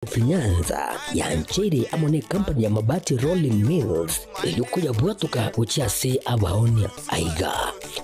Finyanza yancheire amo necompany ya Mabati Rolling Mills eyio koyabwatoka gochia ase abaonia. Aiga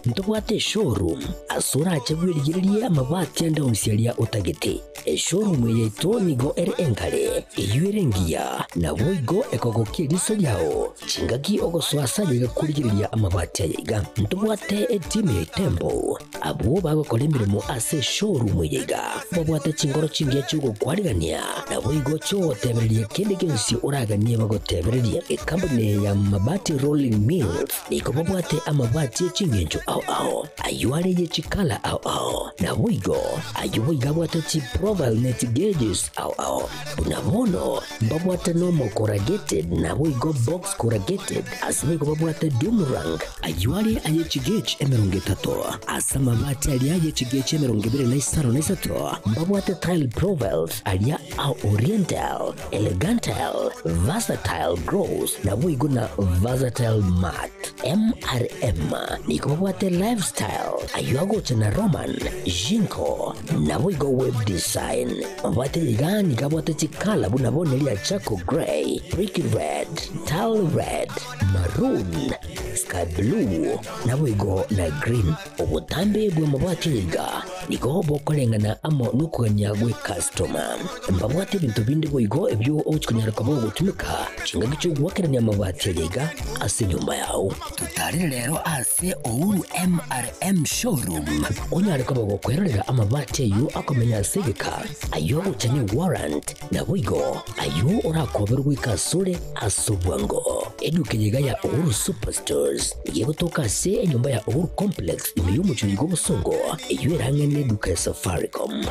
ntobwate eshowroom ase orache bwerigererie amabati ande onsi aria otagete. Eshowroom eye yaito nigo ere enkare, eyio ere engiya, naboigo ekogokia eriso riao chingaki ogosoa ase aye iga korigereria amabati aya iga. Ntobwate etimu ya Itembo Abwo bagokora emeremo ase eshowroom eye iga babwate chinkoro chingiya chi'ogokwarigania, naboigo chi'ogotebereria kende gionsi oraganie bagotebererie. Ekampuni eye ya Mabati Rolling Mills nigo babwate amabati e chingencho ao ao, ayio are ye chikala ao ao, naboigo ayio boigo abwate chiprofile ne chigauges ao ao. Buna bono mbabwate normal corrugated naboigo box corrugated, ase boigo babwate doom rank, Ayio are aye chigech emerongo etato, ase amabati aria aye chigech emerongo ebere na isano na isato, mbabwate tile profiles aria a Oriental, Elegantile, Versatile Gross, naboigo na Versatile Matte. MRM nigo babwate Lifestyle, ayio agocha na Roman, Jinko, naboigo Web Design. Mabwate iga nigo abwate chikala buna bono eria Charcoal Grey, Brick Red, Tile Red, Maroon, sky blue, naboigo na green. Obotambe bw'amabati aya iga nigo bokoreng'ana amo nokogania gw'ekastoma. Mbabwate ebinto binde boigo ebio ogochia konyara koba ogotumeka chingaki chi'ogoakerania amabati aya iga ase enyomba yao. Totarere rero ase Uhuru MRM Showroom onyare koba gokwerorera amabati ayio akomenya ase egeka, ayio ogocha ne warrant, Naboigo ayio orakoberwe goika asore ase obwango. Eduka eye iga ya Uhuru Superstores nigo egotoka ase enyomba ya Uhuru Complex ime y'omochie oyo bw'obosongo, eyio ere ang'e n'eduka ya Safaricom.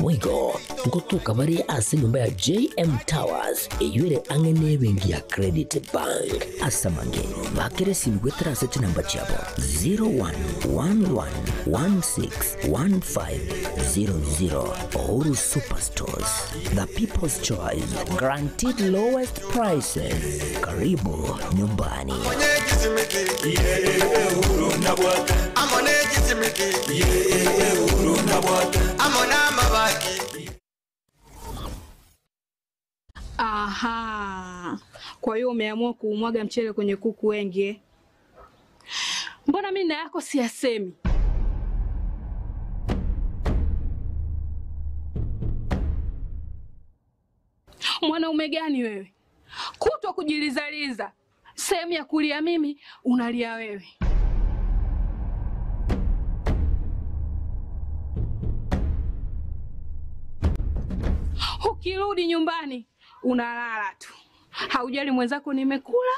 Boigo ngotoka bare ase enyomba ya JM Towers eyio ere ang'e n'ebenki ya Credit Bank. Ase amange, bakera esimi goetera ase chinamba chiabo 0111161500. Uhuru Superstores, the people's choice, guaranteed lowest prices. Karibu nyumbani. Aha, kwa hiyo umeamua kuumwaga mchele kwenye kuku wengi eh? Mbona mimi na yako siyasemi? Mwanaume gani wewe? Kutwa kujilizaliza, sehemu ya kulia mimi unalia wewe. Ukirudi nyumbani unalala tu, haujali mwenzako nimekula,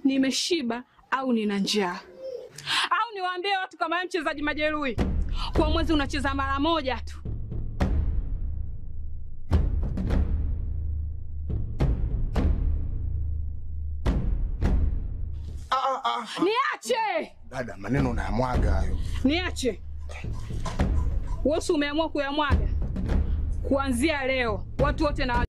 nimeshiba au nina njaa. Au niwaambie watu kama wewe mchezaji majeruhi, kwa mwezi unacheza mara moja tu. Niache, Dada, maneno unayamwaga hayo. niache. Wewe si umeamua kuyamwaga? Kuanzia leo watu wote na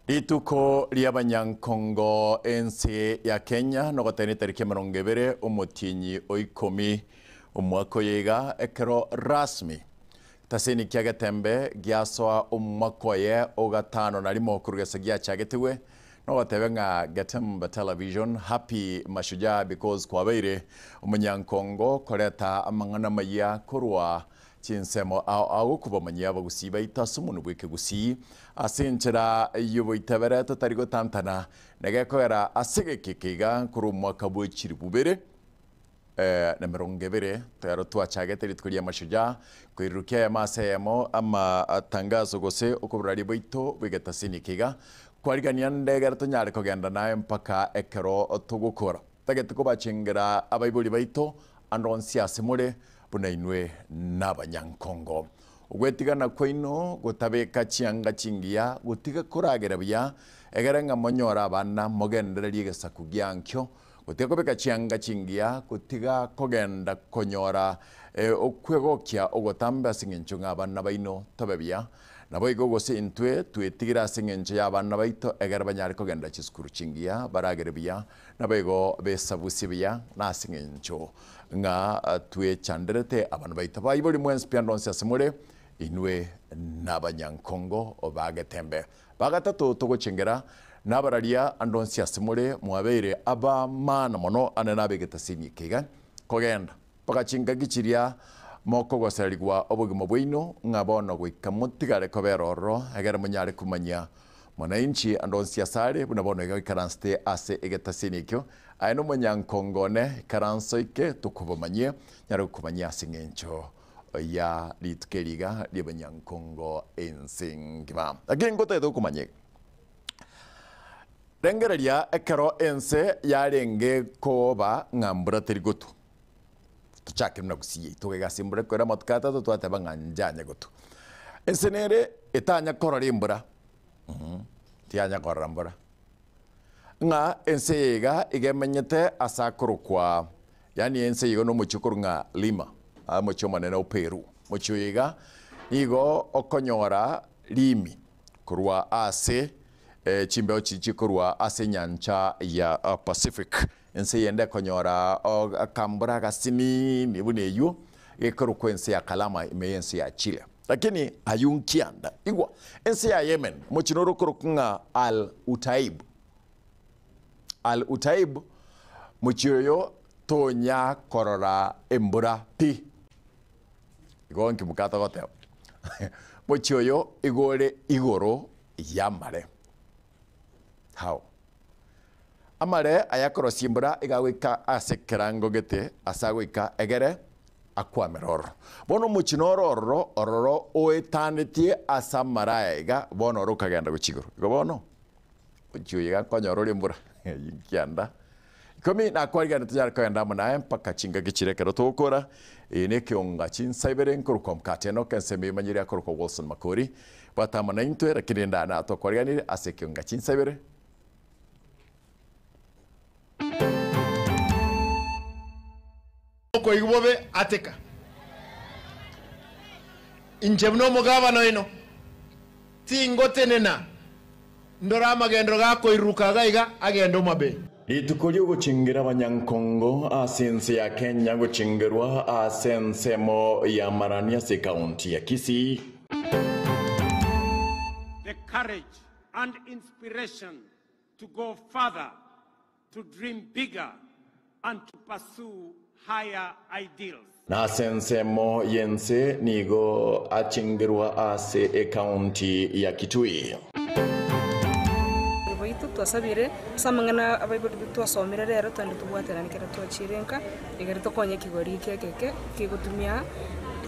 Rituko ri'abanyankongo ense ya Kenya nogoteba etariki emerongo ebere omotienyi o ikomi omwaka oyo iga ekero rasmi tasini kia getembe giasoa omwaka oye o gatano na rimo korwa gese giachagetigwe nogotebe ng'a Getembe Television happy mashujaa because kwabeire omonyankongo koreta amang'ana amaya korwa Chinsemo ao ao kobamanyia abagusii baito ase omonwa bw'ekegusii ase enchera y'oboitabere totari gotantana, na gekogera ase egeka eke iga korwa omwaka bwe chilifu ibere na emerongo ebere ekero twachagete rituko ria Mashujaa koirurukia eyemo ase eyemo amatangazo gose okoboraria bwaito bw'egetasini eke iga kwarigania nde egere tonyare kogenda naye mpaka ekero togokora. Tagete kobachengera abaibori baito ande onsi ase more Buna inwe nabanyankongo. Ogwetigana kwaino gotabeka chianga chingiya, gotiga koragera buya, egere ng'a monyore abana mogendererie egesaku giankio. Gotiga kobeka chianga chingiya, gotiga kogenda konyora okwegokia ogotambe ase engencho ng'a abana baino tobe buya. Naboigo gose intwe twetigire ase engencho y'abana baito egere banyare kogenda chisukuru chingiya, baragere buya, naboigo besabusie buya, na ase engencho ng'a twechanderete abana baito. Baibori mwensi pi ande onsi ase more, inwe nabanyankongo ba Getembe. Bagatato togochengera nabararia ande onsi ase more, mwabeire ab'amaana mono ande nabegete ase emiaka iga kogenda mpaka chingaki chiria mokogoserigwa obogima bwaino, ng'a bono goika motigare kobera ororo, egere monyare komanyia mwananchi ande onsi asare, buna bono iga oikaransete ase egetasini ekio, aye nomonyankongo one, ikaransa oike tokobamanyie, nyare gokomanyia ase engencho ya rituko eri iga ri'abanyankongo ense engima. Lakini ngotagete gokomanya iga, rengereria ekero ense yarenge koba ng'a mbura teri gotwa, tochake buna gusii yaito iga ase embura ekore amatuko atato twateba ng'a njanye gotwa. Ense nere etanya korora embura, tiyanya korora mbura, ng'a ense eye iga iga emenyete ase akorokwa Yaani ense igo nomochie okorwa ng'a Lima, omochie omonene o Peru. Omochie oyo iga nigo okonyora rimi korwa ase chimbeo chiria chikorwa ase enyancha ya Pacific. Ense eyende ekonyora akambura agasinini buna eywo gekorokwa ense ya Kalama ime y'ense ya Chile. Lakini aywo nkianda. Igwa, ense ya Yemen, omochie noro okorokwa ng'a Al Utaib. Al Utaib, mochie oyo tonya korora embura pi. Igo nki mokata goteba? Mochie oyo igo ore igoro y'amare. How? Amare aya akorosia embura iga agoika ase ekerango gete ase agoika egere akwamere ororo. Bono omochie noro ororo, ororo oetanetie ase amare aya iga, bono oro okagenda gochia igoro. Igo bono. Omochie oyo iga nkonyora ore embura kianda ikomi nakwarigane tonyare kogenda amo naye mpaka chingaki chire ekero togokora. Eye nekeonga chinsa ibere nkorokwa mkate Enock ensemo emanyire akorokwa Wilson Makori bwata amo naintwe lakini rende aa natwakwariganire ase ekeonga chinsa ibere. Okoigwa bobe ateka. Inche buna omogabana oino, tingotenena ndore amagenderero gakoiruruka iga iga agende omabe. Rituko ri'ogochengera abanyankongo ase ense ya Kenya gochengerwa ase ensemo ya Marani ase ekaunti ya Kisii. The courage and inspiration to go further, to dream bigger and to pursue higher ideals. Na ase ensemo y'ense nigo achengerwa ase ekaunti ya Kitui. Baito twasabire ase amang'ana abaibori twasomire rero twende tobwaterane ekero twachire nka, ekero tokonye ekegori eke ekeke kegotumia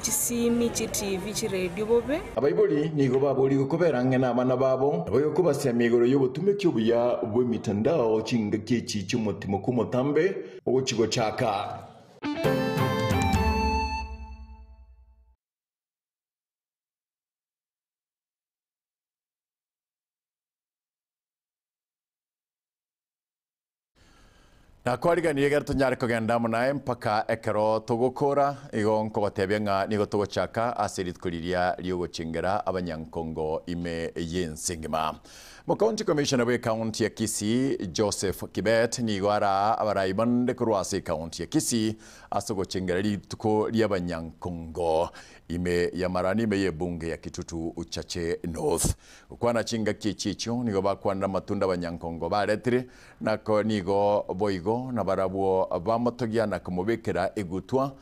chisimi, chitivi, chiredio bobe. Abaibori nigo baborigwe kobera ang'e nabana babo, naboigo kobasemia igoro y'obotumeki obuya bw'emitandao chingaki echi chi'omotimoku omotambe ogochia gochaka. Nakwariganirie ekero tonyare kogenda amo naye mpaka ekero togokora, igo nkogotebia ng'a nigo togochaka ase rituko riria riogochengera abanyankongo ime y'ense engima. Mocounty Commissioner bw'ecounty ya Kisii Joseph Kibet nigo araa abarai bande korwa ase ecounty ya Kisii ase ogochengera rituko ri'abanyankongo ime y'amarani ime y'ebunge ya Kitutu Chache North. Gokwana chingaki echi echio nigo bakwanire amatunda abanyankongo baretire, Nako nigo boigo nabarabwo bamotogia na komobekera egutwa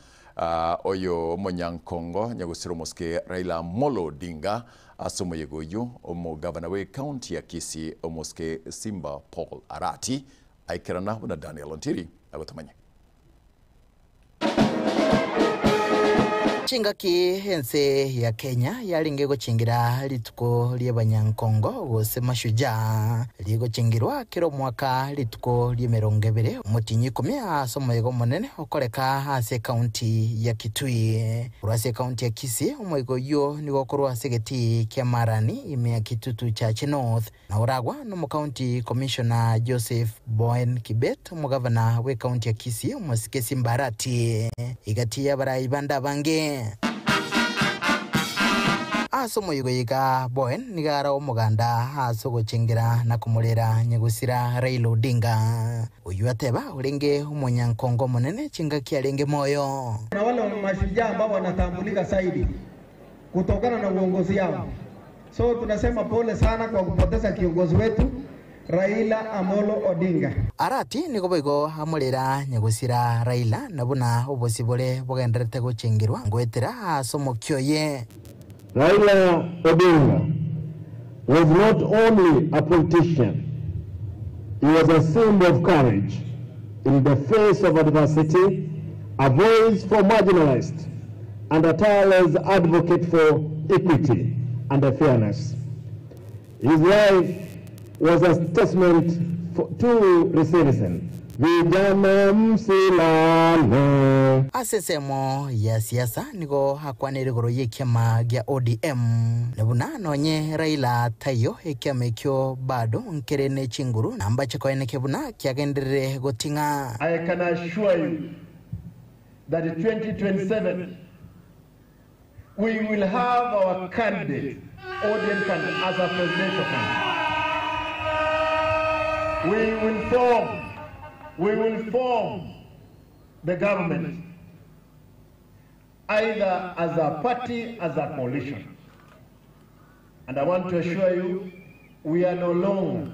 oyo omonyankongo nyagusira omosike Raila Amolo Odinga ase omoyega oyio omogavana bwe county ya Kisii omosike Simba Paul Arati aikerana buna Daniel Ontiri agotomanya. Chingaki ense ya Kenya yarenge gochingira rituko ri'Abanyankongo gose Mashujaa, rigochingirwa kera omwaka rituko ri'emerongo ebere omotienyi ikomi ase omoyega omonene okoreka ase ekaunti ya Kitui. Korwa ase ekaunti ya Kisii, omoyega oyio nigo okorwa ase egetii kia Marani ime ya Kitutu Chache North, na oragwa nomokaunti commissioner Joseph Boen Kibet, omogavana bw'ekaunti ya Kisii Omosike Simba Arati, egati y'abarai bande abange. Ase omoyega oyo iga Boen nigo ara omoganda ase ogochengera na komorera nyagosira Raila Odinga, oyio ateba orenge omonyankongo omonene chingaki arenge moyo. Na wale mashujaa ambao wanatambulika zaidi kutokana na uongozi yao. So tunasema pole sana kwa kupoteza kiongozi wetu Raila Amolo Odinga. Arati nigo boigo amorera nyagosira Raila na buna obosibore bogendererete gochengerwa ngoetera ase omokia oye. Raila Odinga was not only a politician, he was a symbol of courage in the face of adversity, a voice for marginalized, and a tireless advocate for equity and fairness. His life was a testament for, to resilience. Vijana msilale. Ase ensemo ya siasa nigo akwanire igoro y'ekiama gia ODM, na buna nonye Raila taiyo ekiama ekio bado nkere ne chinguru na mbache koeneke buna kiagenderere goting'a. I can assure you that in 2027 we will have our candidate, ODM candidate, as a presidential candidate. We will form, we will form the government either as a party, as a coalition. And I want to assure you, we are no longer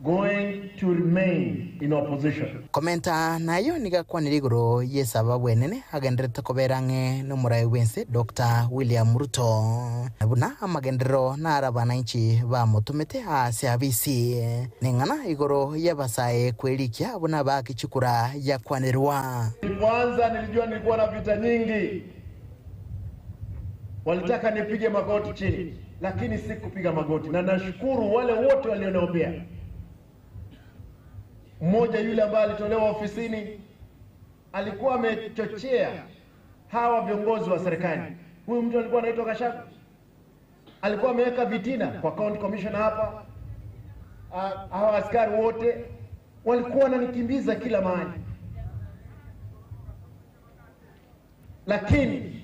going to remain in opposition. Komenta nayo nigo akwanire igoro y'esababu enene agendererete kobera ang'e nomorai bw'ense Doctor William Ruto, na buna amagenderero naro abananchi bamotomete ase abisi. Neng'ana igoro y'abasae kwerikia buna baake chikura yakwanerwa. Nilipoanza nilijua nilikuwa na vita nyingi, walitaka nipige magoti chini, lakini sikupiga magoti, na nashukuru wale wote walioniombea. Mmoja yule ambaye alitolewa ofisini alikuwa amechochea hawa viongozi wa serikali. Huyu mtu alikuwa anaitwa Gachagua, alikuwa ameweka vitina kwa county commissioner hapa. Hawa askari wote walikuwa wananikimbiza kila mahali, lakini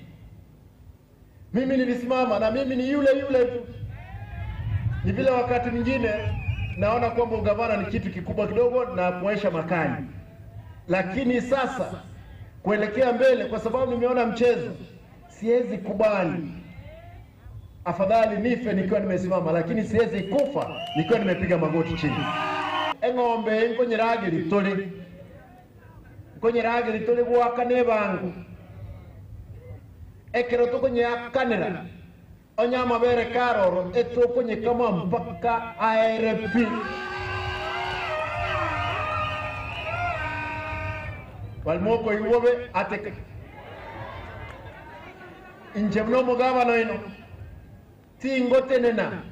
mimi nilisimama, na mimi ni yule yule tu. Ni vile wakati mwingine naona kwamba ugavana ni kitu kikubwa kidogo na kuonyesha makali, lakini sasa kuelekea mbele, kwa sababu nimeona mchezo, siwezi kubali. Afadhali nife nikiwa nimesimama, lakini siwezi kufa nikiwa nimepiga magoti chini. Eng'ombe nkonyerageri tuli nkonyerageri tuli gwaka nebango ekero tukonyeakanera onya amabere karoro etukonyekama mpaka aere pi. Balmoko iwobe ateke inche muno omogabano ino tingotenena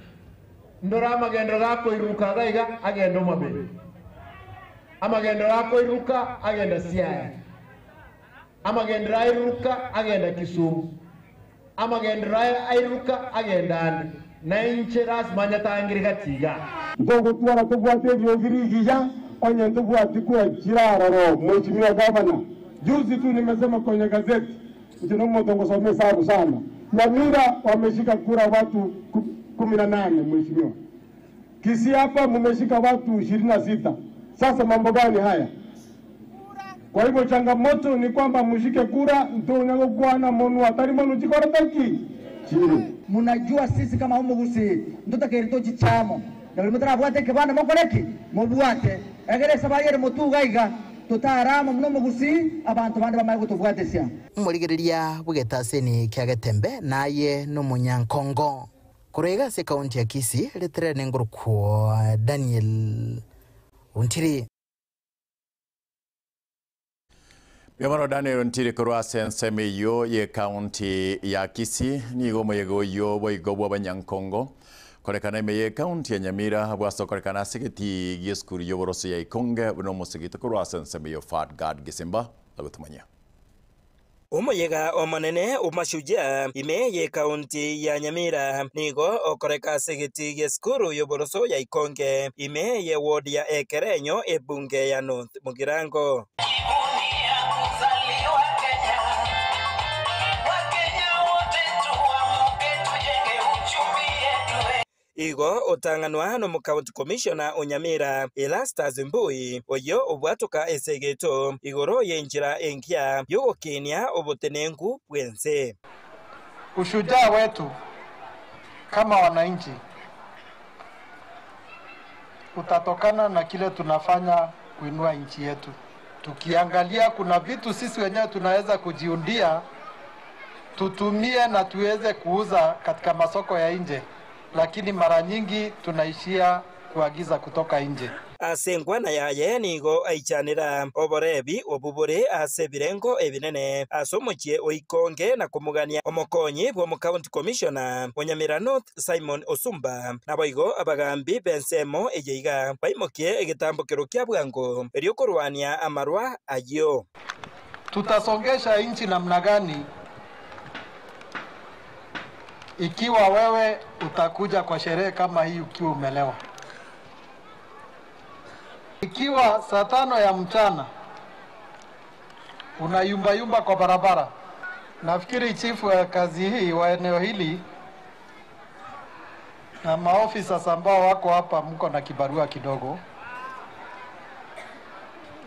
ndora amagendo gakoiruka gaiga agenda omabere amagendo gakoiruka agenda Siaya amagendo airuka agenda Kisumu amagendo airuka agenda ande na inche lazima nyatangire gatiga Ntogotwara tobwate ebiogirigiya onye ntobwati kwechiraroro. Mheshimiwa Gavana, juzi tu nimesema kwenye gazeti nchinomoto hesabu sana. Nyamira wameshika kura watu 18, mheshimiwa. Kisii hapa mmeshika watu 26. Sasa mambo gani haya? Kwa hivyo changamoto ni kwamba mshike kura ntonyago monu atari monu chikora taki chini. Munajua sisi kama umugusi ndotakerito chichamo na buli mutarabwate kibanda mokoreki mubwate egere sabayere mutugaiga tutarama muno mugusi abantu bandi bamaye gutubwatesia. Omorigereria bwegetaseni kia Getembe naye nomonyankongo korwa ase ekaunti ya Kisii reterere nengorokwo Daniel Ontiri. Bono Daniel Ntiri korwa ase ensemo eyio ye county ya Kisii, nigo omoyega oyio boigo bwa abanyankongo korekana ime ye county ya Nyamira bwasokorekana ase egetii gie esukuru y'oboroso ya Ikonge buna omosegito korwa ase ensemo eyio Fadgard Gisimba agotumanyia. Omoyega omonene o Mashujaa ime y'ekaunti ya Nyamira nigo okoreka ase egetii gi'esukuru y'oboroso ya Ikonge ime ye ward ya Ekerenyo ebunge ya North Mugirango. Igo otang'anwa n'omocounty commissioner o Nyamira, Erastus Mbui, oyio obwatoka esegeto igoro y'enchera engiya y'ogokinia obotenenku bw'ense. Ushujaa wetu kama wananchi utatokana na kile tunafanya kuinua nchi yetu. Tukiangalia kuna vitu sisi wenyewe tunaweza kujiundia, tutumie na tuweze kuuza katika masoko ya nje, lakini mara nyingi tunaishia kuagiza kutoka nje. Ase enkwana yaye nigo aichanera oborebi obu bore ase ebirengo ebinene ase omochie o Ikonge na komogania omokonyi bwa omocounty commissioner o Nyamira North Simon Osumba. Naboigo abagambi b'ensemo eye iga baimokie egetambokero kia bwango erio korwania amarwa ayio. Tutasongesha nchi namna gani ikiwa wewe utakuja kwa sherehe kama hii ukiwa umelewa? Ikiwa saa 5 ya mchana unayumbayumba kwa barabara, nafikiri chifu wa kazi hii wa eneo hili na maofisa ambao wako hapa, mko na kibarua kidogo,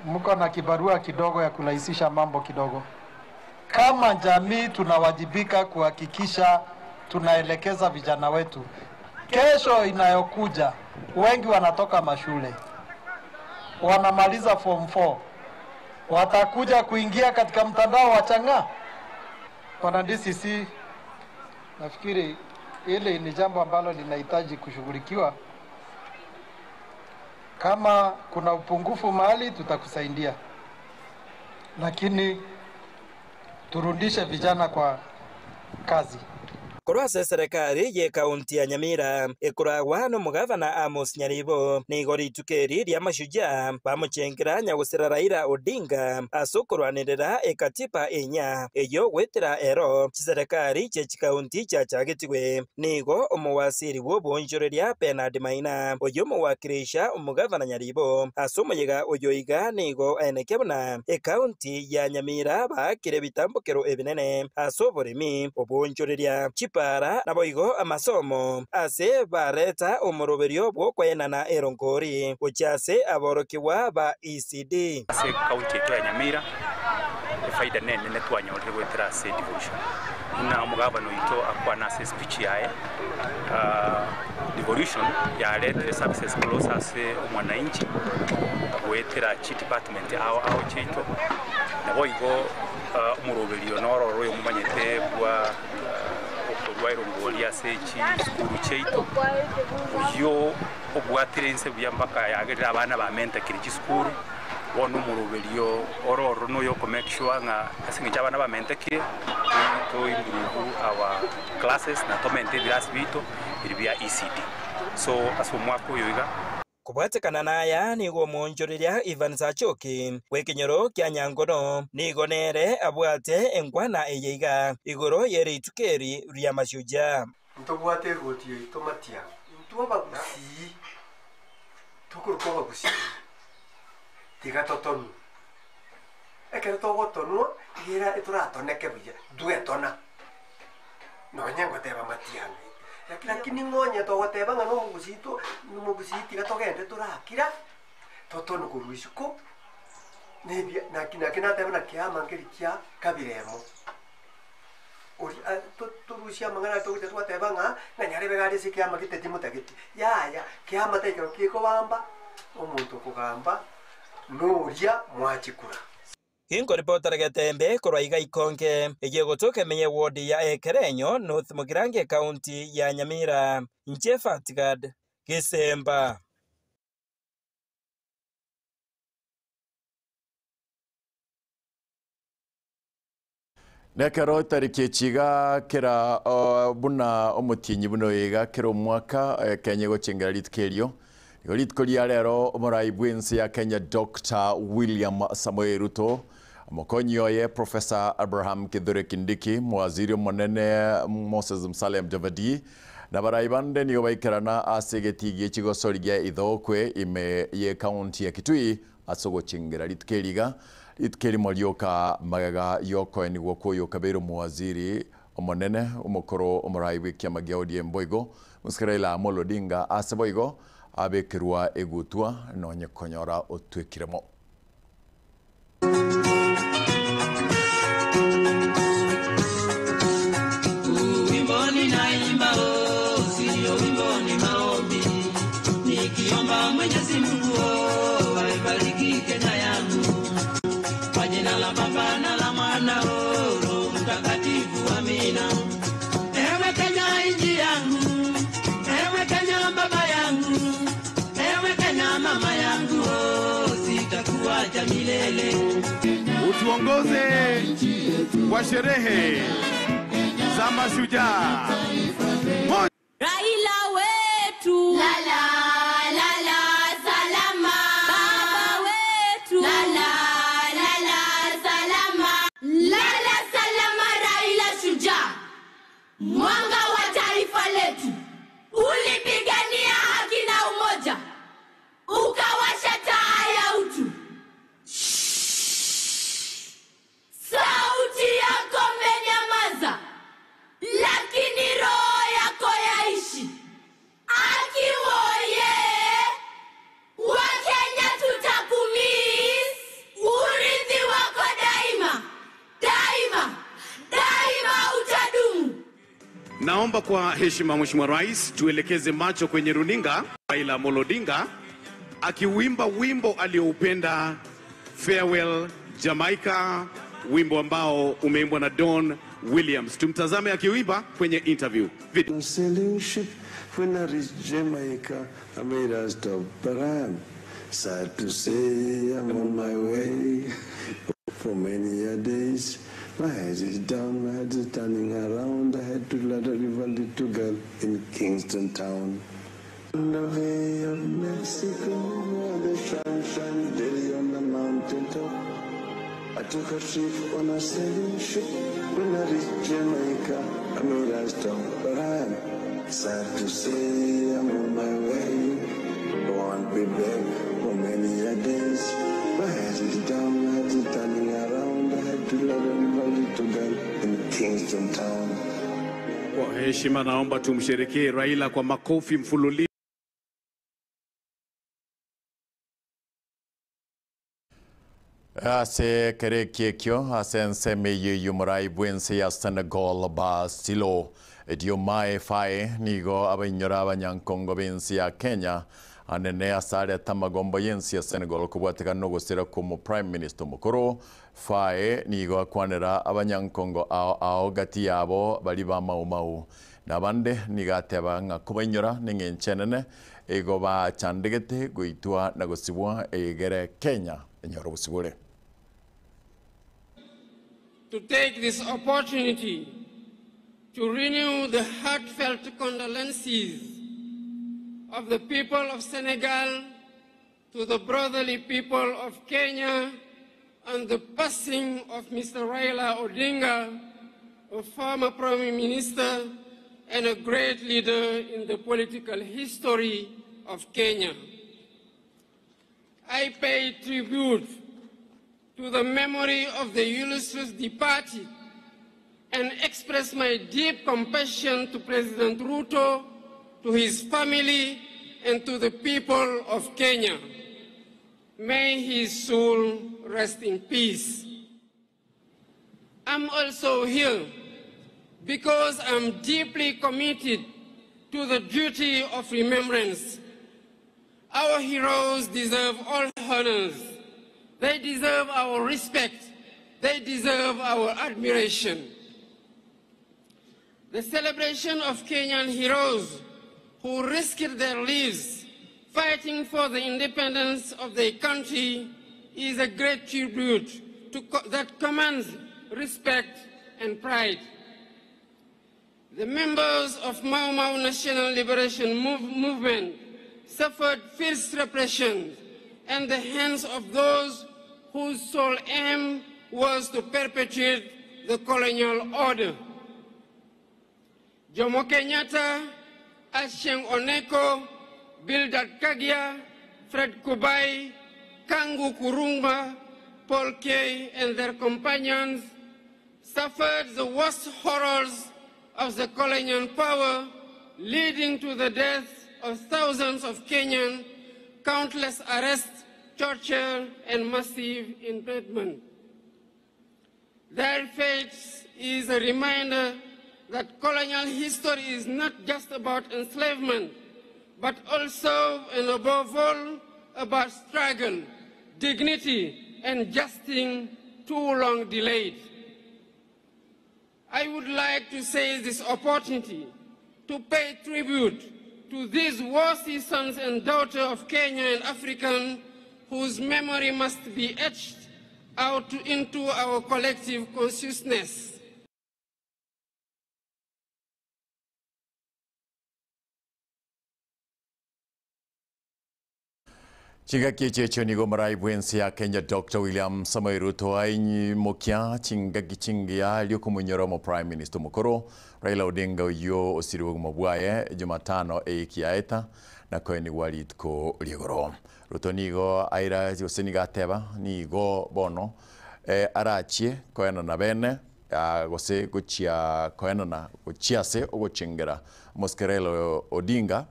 mko na kibarua kidogo ya kurahisisha mambo kidogo. Kama jamii tunawajibika kuhakikisha tunaelekeza vijana wetu. Kesho inayokuja wengi wanatoka mashule, wanamaliza form 4, watakuja kuingia katika mtandao wa chang'aa. Bwana DCC, nafikiri hili ni jambo ambalo linahitaji kushughulikiwa. Kama kuna upungufu mahali tutakusaidia, lakini turudishe vijana kwa kazi. Korwa ase eserekari ye county ya Nyamira ekoragwa n'omogavana Amos Nyaribo nigo rituko eri ria Mashujaa bamochengera nyagosera Raila Odinga ase okorwanerera ekatiba enya eyo gwetera ero chiserekari chie chikaunti chiachagetigwe. Nigo omowasiri bwa obonchoreria Bernard Maina oyo omowakirisha omogavana Nyaribo ase omoyega oyo iga nigo aeneke buna ekaunti ya Nyamira baakire ebitambokero ebinene ase oboremi obonchoreria chipa para naboigo amasomo ase bareta omoroberio bw'okwenana eronkori gochia ase aborokiwa ba ECD. Ase county yetu ya Nyamira efaida nene twanyorire gwetera ase devolution na omugabano oito akwana ase speech yaye. Devolution yaretire services close ase omwananchi gwetera chi department ao ao cheito naboigo omoroberio nororo oyo omomanyete bwa okorwa erongori ase chisukuru cheito oyo obwatire ense buya mpaka yagerera abana bamentekire chisukuru bono omoroberio ororo noyo oko make sure ng'a ase eng'encho abana bamentekire to improve our classes na tomente ebirasi bito biri bia ECD so ase omwaka oyo iga. Kobwatekana naya nigo omonchoreria Ivan Sachoki bw'ekenyoro kia Nyangono nigo nere abwate enkwana eye iga igoro y'erituko eri ria Mashujaa. Ntobwate egoti yaito matiang'i intwe abagusii tokorokwa abagusii tiga totonwe ekero togotonwa ira etoratoneke buya dwetona nonye ngoteba matiang'i lakini ng'onye togoteba ng'a nomogusii to nomogusii tiga togende torakira totonwe korwa isiko nebia naki naki nateba na kiama nkeri kia kabiremo ori torusia amang'ana togocha twateba ng'a ng'a nyarebe gari ase kiama gete timotageti yaya kiama taikero kekobamba omonto okogamba noria mwachikura. Ginkoripotera Getembe korwa iga Ikonge eye gotoka emenye ward ya Ekerenyo North Mugirango county ya Nyamira. Nche Fatgard Gisemba. Nekero tariki echiga kera buna omotienyi buna oyo iga kera omwaka Kenya egochengera rituko erio. Nigo rituko ria rero omorai bw'ense ya Kenya Doctor William Samoei Ruto, omokonyi oye Professor Abraham Kithure Kindiki, mowaziri omonene Moses Musalia Mudavadi, na abarai bande nigo baikerana ase egetii gie chigosori gia Ithookwe ime ye county ya Kitui ase ogochengera rituko eri iga, rituko erimo rioka magega y'okoenigwa kw'oyokabeire omowaziri omonene omokoro omorai bw'ekiama gia ODM boigo Mosike Raila Amolo Odinga ase boigo abekerwa egutwa nonye konyora otwekiremo. Wimbo ninaimba oh, sio wimbo ni maombi, nikiomba Mwenyezi Mungu oh, aibariki Kenya yangu kwa jina la Baba na la Mwana oh, Roho Mtakatifu, amina. Ewe Kenya nchi yangu, ewe Kenya baba yangu, ewe Kenya mama yangu oh, sitakuacha milele. Utuongoze kwa sherehe za mashujaa. Raila wetu lala lala salama, baba wetu lala lala salama, lala salama. Raila shujaa, mwanga wa taifa letu, ulipigania haki na umoja, ukawasha taa ya utu. Sauti yako menyamaza, lakini roho yako yaishi. Akiwoye, Wakenya tutakumiss. Urithi wako daima daima daima utadumu. Naomba kwa heshima Mheshimiwa Rais tuelekeze macho kwenye runinga Raila Amolo Odinga akiuimba wimbo alioupenda Farewell Jamaica, wimbo ambao umeimbwa na Don Williams. Tumtazame akiuimba kwenye interview video. Sailing ship when I reached Jamaica, I made a stop, but I'm sad to say I'm on my way. For many a days, my head is down, my head is turning around. I had to let a river little girl in Kingston Town. On the way of Mexico, where the sun shines daily on the mountain top. I took a trip on a sailing ship. When I reached Jamaica, I made a stop, but I'm sad to say I'm on my way. Won't be back for many a days. My head is down, my head is turning around. I had to let a river little girl in Kingston Town. Kwa heshima naomba tumsherekee Raila kwa makofi mfululizo. Ase kere kiekio ase ensemo eye y'omorai bw'ense ya Senegal Basilo Diomaye Faye nigo abainyora abanyankongo b'ense ya Kenya anene ase areta amagombo y'ense ya Senegal kobwatekana nogosira kwa Prime Minister omokoro Faye nigo akwanera abanyankongo ao ao gati yabo bari ba Mau Mau nabande nigo ateba ng'a kobainyora neng'encho enene igo bachandegete goitwa na gosibwa eigere Kenya enyora obosibore. To take this opportunity to renew the heartfelt condolences of the people of Senegal to the brotherly people of Kenya on the passing of Mr. Raila Odinga, a former Prime Minister and a great leader in the political history of Kenya. I pay tribute to the memory of the illustrious departed and express my deep compassion to President Ruto, to his family, and to the people of Kenya. May his soul rest in peace. I'm also here because I'm deeply committed to the duty of remembrance. Our heroes deserve all honors. They deserve our respect. They deserve our admiration. The celebration of Kenyan heroes who risked their lives fighting for the independence of their country is a great tribute that commands respect and pride. The members of Mau Mau National Liberation Move- Movement suffered fierce repression and the hands of those whose sole aim was to perpetuate the colonial order. Jomo Kenyatta, Achieng Oneko, Bildad Kagia, Fred Kubai, Kangu Kurumba, Paul Kay, and their companions suffered the worst horrors of the colonial power, leading to the death of thousands of Kenyans, countless arrests, torture, and massive imprisonment. Their fate is a reminder that colonial history is not just about enslavement, but also and above all about struggle, dignity, and justice too long delayed. I would like to seize this opportunity to pay tribute to these worthy sons and daughters of Kenya and African whose memory must be etched out into our collective consciousness. Chingaki echi echio nigo omorai bw'ense ya Kenya Dr William Samoei Ruto aimokia chingaki chingiya erio komoinyora omo Prime Minister omokoro Raila Odinga oyio osirwe obogima bwaye Jumatano eyiki yaeta na koenigwa rituko ri'igoro. Ruto nigo aira gose nigo ateba nigo bono arachie koenana bene gose gochia koenana gochia ase ogochengera omosike Raila Odinga.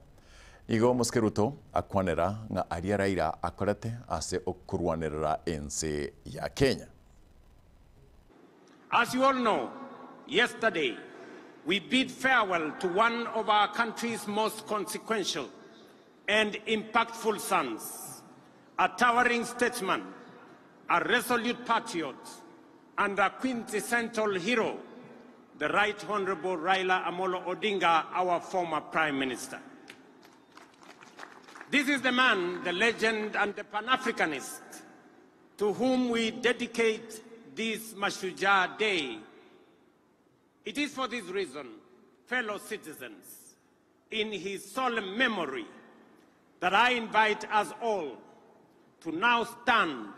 Igo omosike Ruto akwanera ng'a aria Raila akorete ase okorwanerera ense ya Kenya. As you all know, yesterday we bid farewell to one of our country's most consequential and impactful sons, a towering statesman, a resolute patriot, and a quintessential hero, the Right Honorable Raila Amolo Odinga, our former Prime Minister. This is the man, the legend, and the Pan-Africanist to whom we dedicate this Mashujaa Day. It is for this reason, fellow citizens, in his solemn memory, that I invite us all to now stand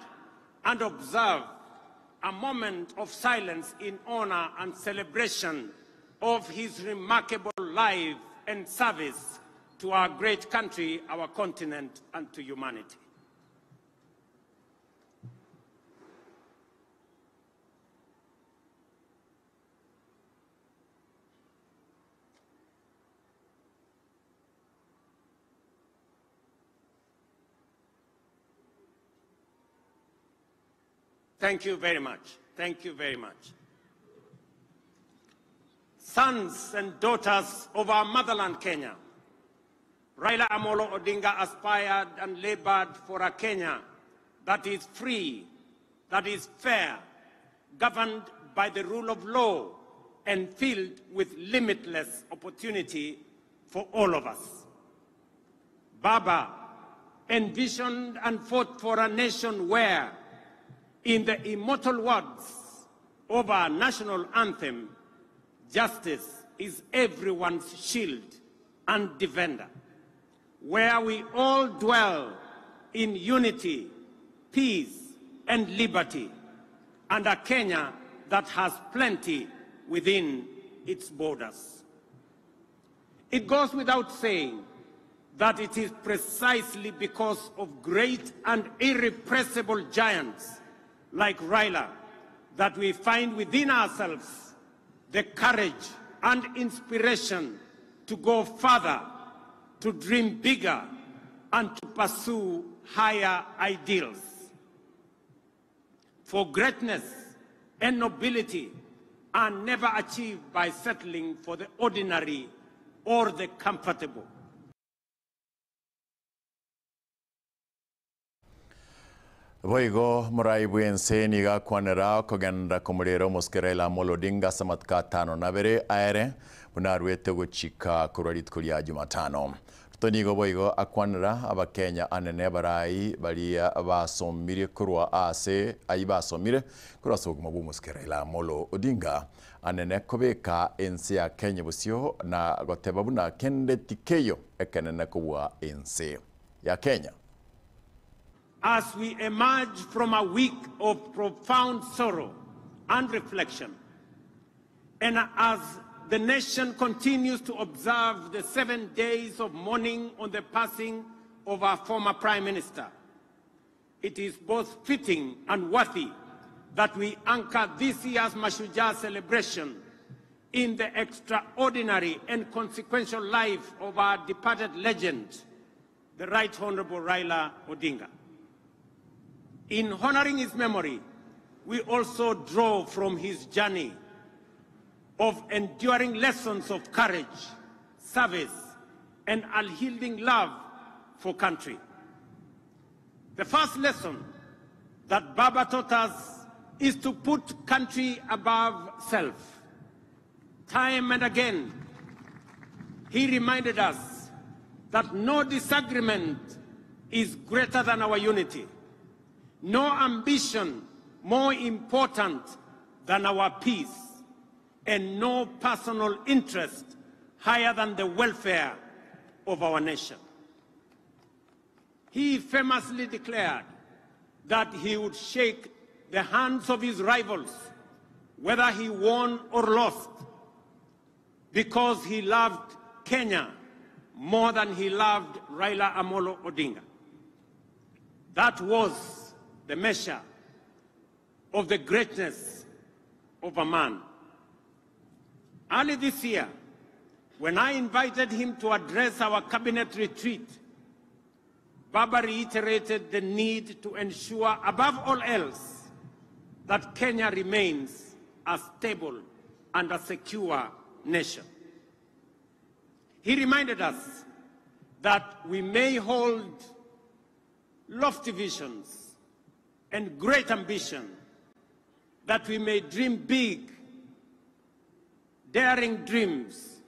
and observe a moment of silence in honor and celebration of his remarkable life and service to our great country, our continent, and to humanity. Thank you very much. Thank you very much. Sons and daughters of our motherland, Kenya, Raila Amolo Odinga aspired and labored for a Kenya that is free, that is fair, governed by the rule of law, and filled with limitless opportunity for all of us. Baba envisioned and fought for a nation where, in the immortal words of our national anthem, justice is everyone's shield and defender, where we all dwell in unity, peace, and liberty, and a Kenya that has plenty within its borders. It goes without saying that it is precisely because of great and irrepressible giants like Raila that we find within ourselves the courage and inspiration to go further, to dream bigger, and to pursue higher ideals. For greatness and nobility are never achieved by settling for the ordinary or the comfortable. Boigo morai bw'ense nigo akwanera okogenda komorera omosike Raila Amolo Odinga ase amatuko atano na abere aere buna arwete gochika korwa rituko ria Jumatano. Ruto nigo boigo akwanera abakenya anene barai baria basomirie korwa ase ayio basomire korwa ase obogima bw'omosike Raila Amolo Odinga anene kobeka ense ya Kenya bosio na goteba buna kende tikeiyo ekenene kobua ense ya Kenya. As we emerge from a week of profound sorrow and reflection, and as the nation continues to observe the 7 days of mourning on the passing of our former Prime Minister, it is both fitting and worthy that we anchor this year's Mashujaa celebration in the extraordinary and consequential life of our departed legend, the Right Honorable Raila Odinga. In honoring his memory, we also draw from his journey of enduring lessons of courage, service, and unyielding love for country. The first lesson that Baba taught us is to put country above self. Time and again, he reminded us that no disagreement is greater than our unity, no ambition more important than our peace, and no personal interest higher than the welfare of our nation. He famously declared that he would shake the hands of his rivals, whether he won or lost, because he loved Kenya more than he loved Raila Amolo Odinga. That was the measure of the greatness of a man. Early this year, when I invited him to address our cabinet retreat, Baba reiterated the need to ensure, above all else, that Kenya remains a stable and a secure nation. He reminded us that we may hold lofty visions and great ambition, that we may dream big, daring dreams,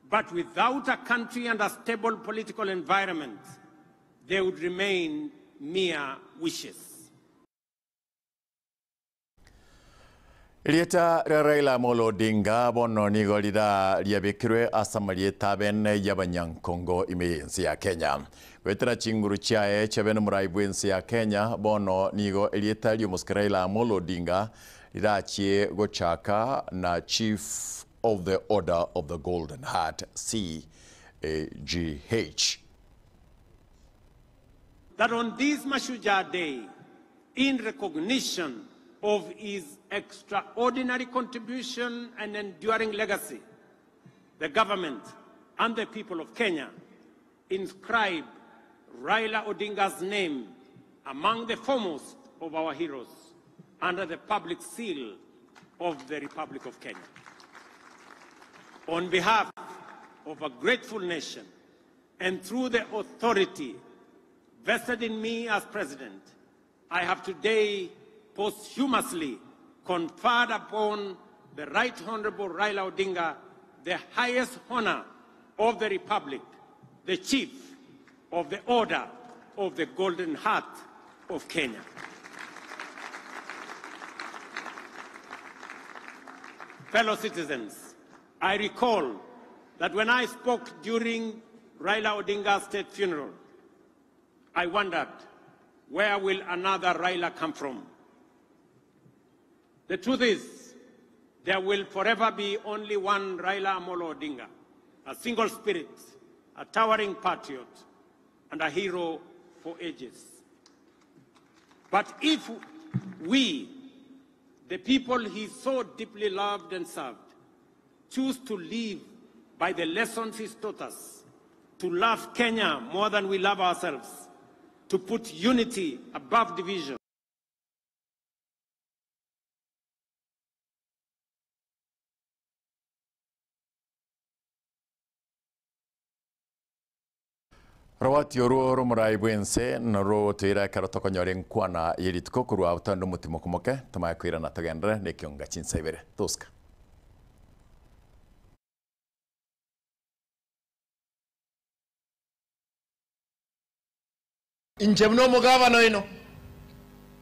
but without a country and a stable political environment, they would remain mere wishes. Erieta ria Raila Amolo Odinga bono nigo rira riabekirwe ase amarieta abene y'abanyankongo ime y'ense ya Kenya. Goetera chinguru chiaye chiabene omorai bw'ense ya Kenya bono nigo erieta ri'omosike Raila Amolo Odinga rirachie gochaka na Chief of the Order of the Golden Heart CGH. That on this Mashujaa Day, in recognition of his extraordinary contribution and enduring legacy, the government and the people of Kenya inscribe Raila Odinga's name among the foremost of our heroes under the public seal of the Republic of Kenya. On behalf of a grateful nation and through the authority vested in me as president, I have today posthumously conferred upon the Right Honorable Raila Odinga the highest honor of the Republic, the Chief of the Order of the Golden Heart of Kenya. Fellow citizens, I recall that when I spoke during Raila Odinga's state funeral, I wondered, where will another Raila come from? The truth is, there will forever be only one Raila Amolo Odinga, a single spirit, a towering patriot, and a hero for ages. But if we, the people he so deeply loved and served, choose to live by the lessons he taught us, to love Kenya more than we love ourselves, to put unity above division, Robati oruo romorai bwense noro toira ekero tokonyora enkwana ya rituko korwa abwo tande omotimo komoke tomanye koirana togenderere na ekionga chinsa ibere. Tosika. Inche buna omogabana oino,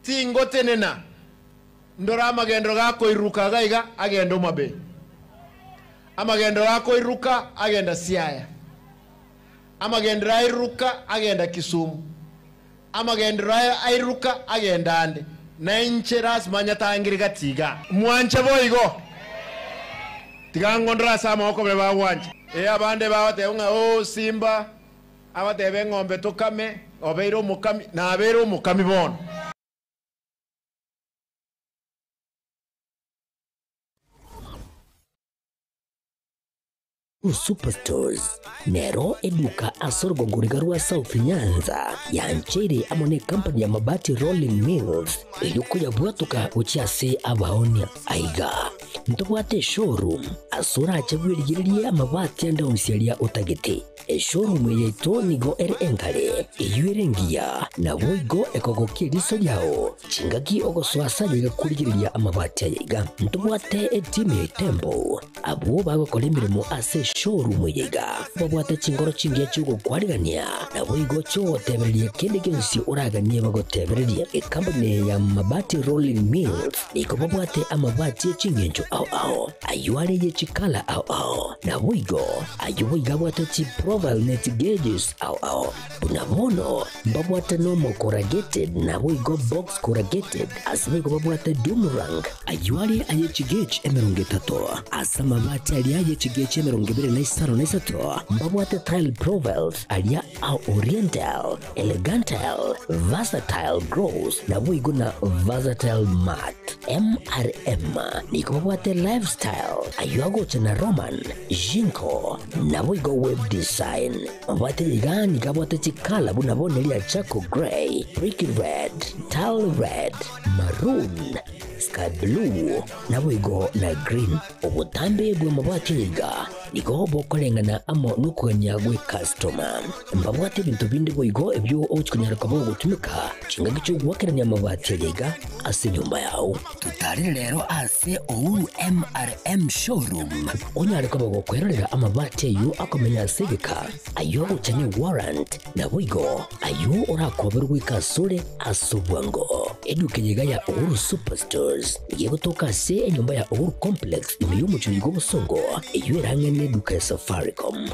tingotenena ndore amagendero gakoiruruka iga iga agende Homa Bay, amagendero gakoiruruka agenda Siaya, amagendero airuruka agenda Kisumu, amagendero airuruka agenda ande, na inche lasima nyatangire gati iga. Mwanche boigo, tiga ngondore ase amaboko baria bagwancha. Ee, abande bagoteba ng'a oh Simba, abatebe eng'ombe tokame, obeire omokami, nabeire omokami bono. Superstores nero eduka ase orogongo riga rwa South Nyanza yancheire amo ne company ya Mabati Rolling Mills erio koyabwatoka gochia ase abaonia. Aiga ntobwate eshowroom ase orache bwerigererie amabati ande onsi aria otagete. Eshowroom eye yaito nigo ere enkare, eyio ere engiya, naboigo ekogokia eriso riao chingaki ogosoa ase aye iga korigereria amabati aya iga. Ntobwate etimu ya Itembo Abwo bagokora emeremo ase eshowroom eye iga babwate chingoro chingiya chi'ogokwarigania, naboigo chi'ogotebereria kende gionsi oraganie bagotebererie. Ekampuni eye ya Mabati Rolling Mills nigo babwate amabati e ching'encho ao ao, ayio are ye chikala ao ao, naboigo ayio boigo abwate chiprofile ne chigeges ao ao. Buna bono mbabwate nomo corrugated naboigo box corrugated, ase boigo babwate doom rank, ayio are aye chigauge 30, ase amabati aria aye chigauge 23, mbabwate tile profiles aria a oriental, elegantal, versatile gross naboigo na versatile matte. MRM nigo babwate lifestyle, ayio agocha na Roman, Jinko, naboigo web design. Mabwate iga nigo abwate chikala buna bono eria charcoal grey, brick red, tile red, maroon, sky blue, naboigo na green. Obotambe bw'amabati aya iga nigo bokoreng'ana amo nokogania gw'ecustoma. Mbabwate ebinto binde boigo ebio ogochi konyara koba ogotumeka chingaki chi'ogoakerania amabati aya iga ase enyomba yao. Totarire rero ase Uhuru MRM Showroom onyare koba gokwerorera amabati ayio akomenya ase egeka, ayio agocha ne warrant, naboigo ayio orakoberwe goika asore ase obwango. Eduka eye iga ya Uhuru Superstores nigo egotoka ase enyomba ya Uhuru Complex ime y'omochie oyo bw'Obosongo, eyio ere ang'e neduka ya Safaricom.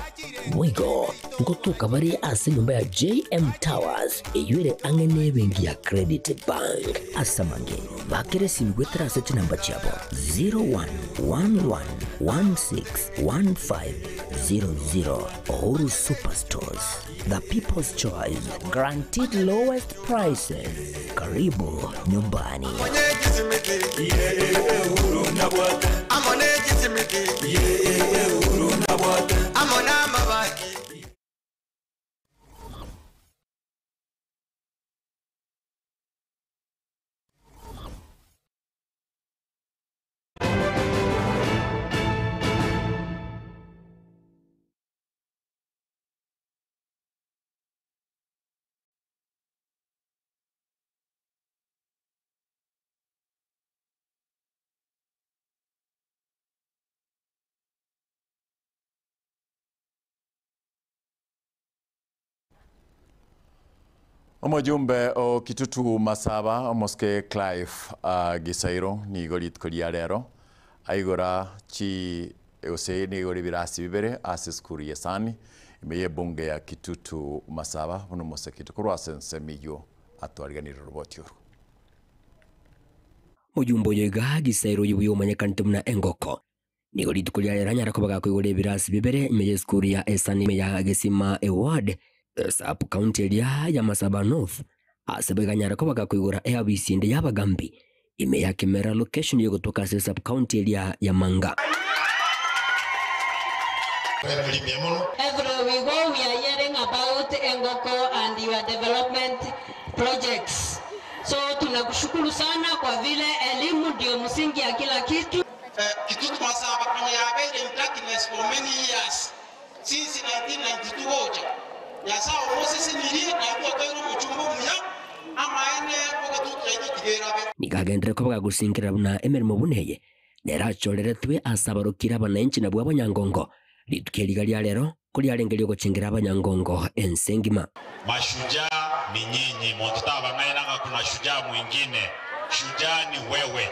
Boigo ngotoka bare ase enyomba ya JM Towers eyio ere ang'e nebenki ya Credit Bank. Ase amange, bakera esimi goetera ase chinamba chiabo 0111161500. Uhuru Superstores, the people's choice, guaranteed lowest prices. Karibu nyumbani. Omojumbe o Kitutu Masaba omosike Clive Gisairo nigo rituko ria rero aigora chi gose nigo ebirasi bibere ase esukuru ya Esani ime y'ebunge ya Kitutu Masaba buna omosekete korwa ase ensemo eyio atwariganire oroboti orwo. Mojumbe oyo iga Gisairo oyio buya omanyekanete buna Engoko. Nigo rituko ria rero anyare koba gakoigora ebirasi bibere ime y'esukuru ya Esani ime ya Gesima Eward, Sub County eria ya Masaba North, ase boigo anyare koba gakoigora eabisi ende y'abagambi ime ya Kimera Location egotoka ase Sub County eria ya Manga. Everywhere we go, we are hearing about Engoko and your development projects. So tunakushukuru sana kwa vile elimu ndio msingi ya kila kitu. Kitutu Masaba kwenye yabeire in darkness for many years since 1992 gocha nyasaye omosesenirie naigwa akaire omochumba omuya amaene ogatutu yaito tigerabe. Nigo agenderere koba gagosinkerera buna emeremo buna eye nerachoreretwe ase abarokire abananchi nabwo abanyangongo. Rituko eri iga ria rero koriarenge riogochengera abanyangongo ense engima. Mashujaa ni nyinyi. Monto tabang'aina ng'a kuna shujaa mwingine. Shujaa ni wewe,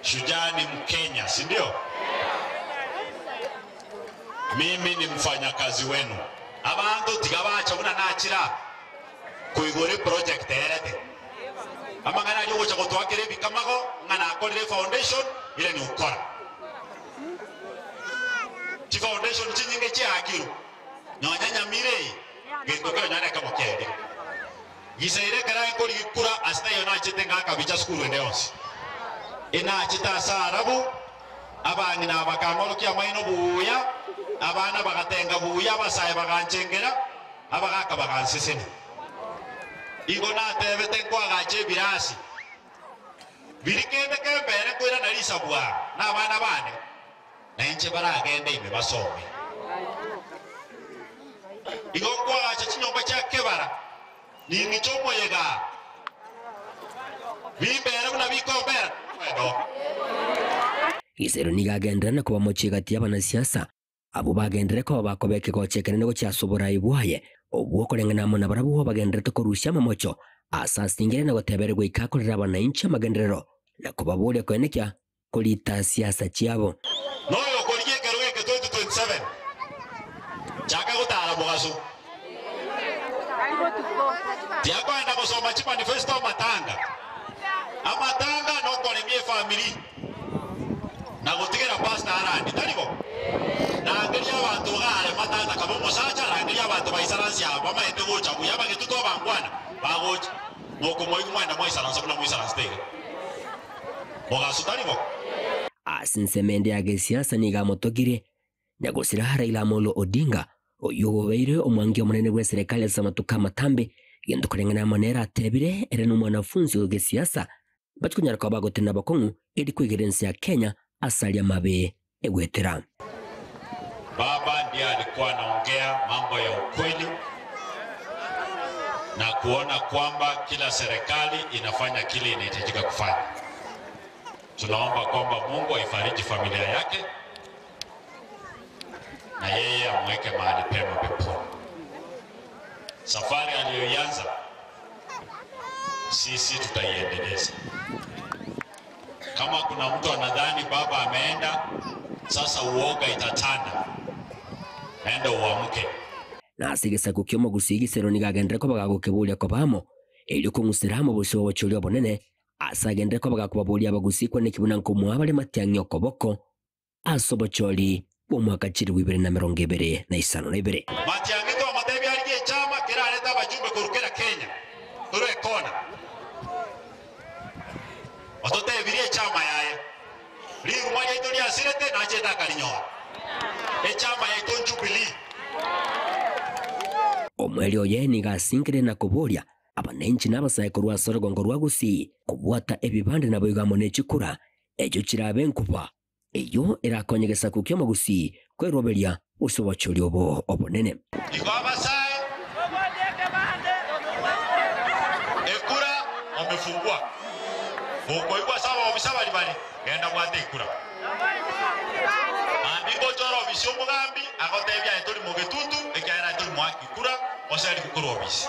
shujaa ni Mkenya, si ndio? Mimi ni mfanyakazi wenu. Abantu tiga bacha buna nachira kuigure project erete amang'ana aria ogocha gotwakera ebikamago ng'a nakorire foundation ire ni ukora chi foundation chinyinge chiakiru nonya nyamire eye gento kero nonya ekemo kiaerire gisaire ekero nkorigikura ase taiyo nachete ng'akabicha sukuru ende yonsi enachete ase arabu abang'ina aba bakang'orokia amaino buya abana bagatenga buya abasae baganchengera abagaka bagansesenia igo natebete nkoagacha ebirasi biri kende kembere nkoirana risabu aa na abana bane na inche baragende ime basome. Igo nkoagacha chinyomba chia kebara ning'iche omoyega aa bimbere buna bikombera edo. Gisero nigo agenderera na koba mochie gati y'abanasiasa abwo bagenderere koba bakoba ekegocha ekenene gochia ase oborai bwaye, obwo okoreng'ana amo nabarabwo bagendererete korusia amamocho ase asingire na goteberigwa goika akorere abanainchi amagenderero na kobaboria koenekia korita siasa chiabo. Noyo okorigia ekerogo eke 2027, chaka gotara mogaso. Tiakoenda gosoma chimanifesto amatanga. Amatanga nokoremia efamiri na gotigera pastor arandi, tari bo? Rangeria abanto iga are matata kabe omosacha, rangeria abanto baisaranse aba bamaete gocha buya abagetutu abangwana bagocha. Mokomoigwa mwenda mwaisaransa buna moisaransete iga. Mogaso tari bo? Ase ensemo ende ya gesiasa nigo amotogire nyagosira Raila Amolo Odinga, oyio obeire omwangi omonene bw'eserekari ase amatuko amatambe, gento koreng'ana amo nere atebire ere nomwanafunzi o gesiasa bachia konyara koba bagotenena bokong'u eri koigera ense ya Kenya ase aria amabe egwetera. Baba ndiye alikuwa anaongea mambo ya ukweli na kuona kwamba kila serikali inafanya kile inahitajika kufanya. Tunaomba kwamba Mungu aifariji familia yake na yeye amweke mahali pema peponi. Safari aliyoianza sisi tutaiendeleza. Kama kuna mtu anadhani baba ameenda, sasa uoga itatanda, enda uamke. Na ase egesaku ki'omogusii gisero nigo agenderere koba gagokeboria koba amo, erio kong'usera amo bosio bw'obochori obonene, ase agenderere koba gakobaboria abagusii kwane buna nkomoa bare matiang'i okoboko ase obochori bw'omwaka chilifu ibere na emerongo ebere na isano na ibere. Matiang'i twamotebia arigie echama kerarete abachumbe korwa kera Kenya torwe ekona. Ototebirie echama yaye. Riruma riaito riasirete nachete akarinyora. Echama yaito Jubilee. Omoerio oye nigo asinkire na koboria abananchi na abasae korwa ase orogongo rwa Gusii kobwata ebibande naboigo amo ne chikura echio chirabe enkuba eyio erakonye egesaku ki'omogusii kweroberia gose obochori obo obonene. Igo abasae ekura omefungwa, gokoigwa ase abaofisa baria bare, genda bwate ekura. Mambia ngochore ofisi y'omogambi agotebie aye tori mogetutu ekiagera aye tori moaki kura gose arikwe korwa ofisi.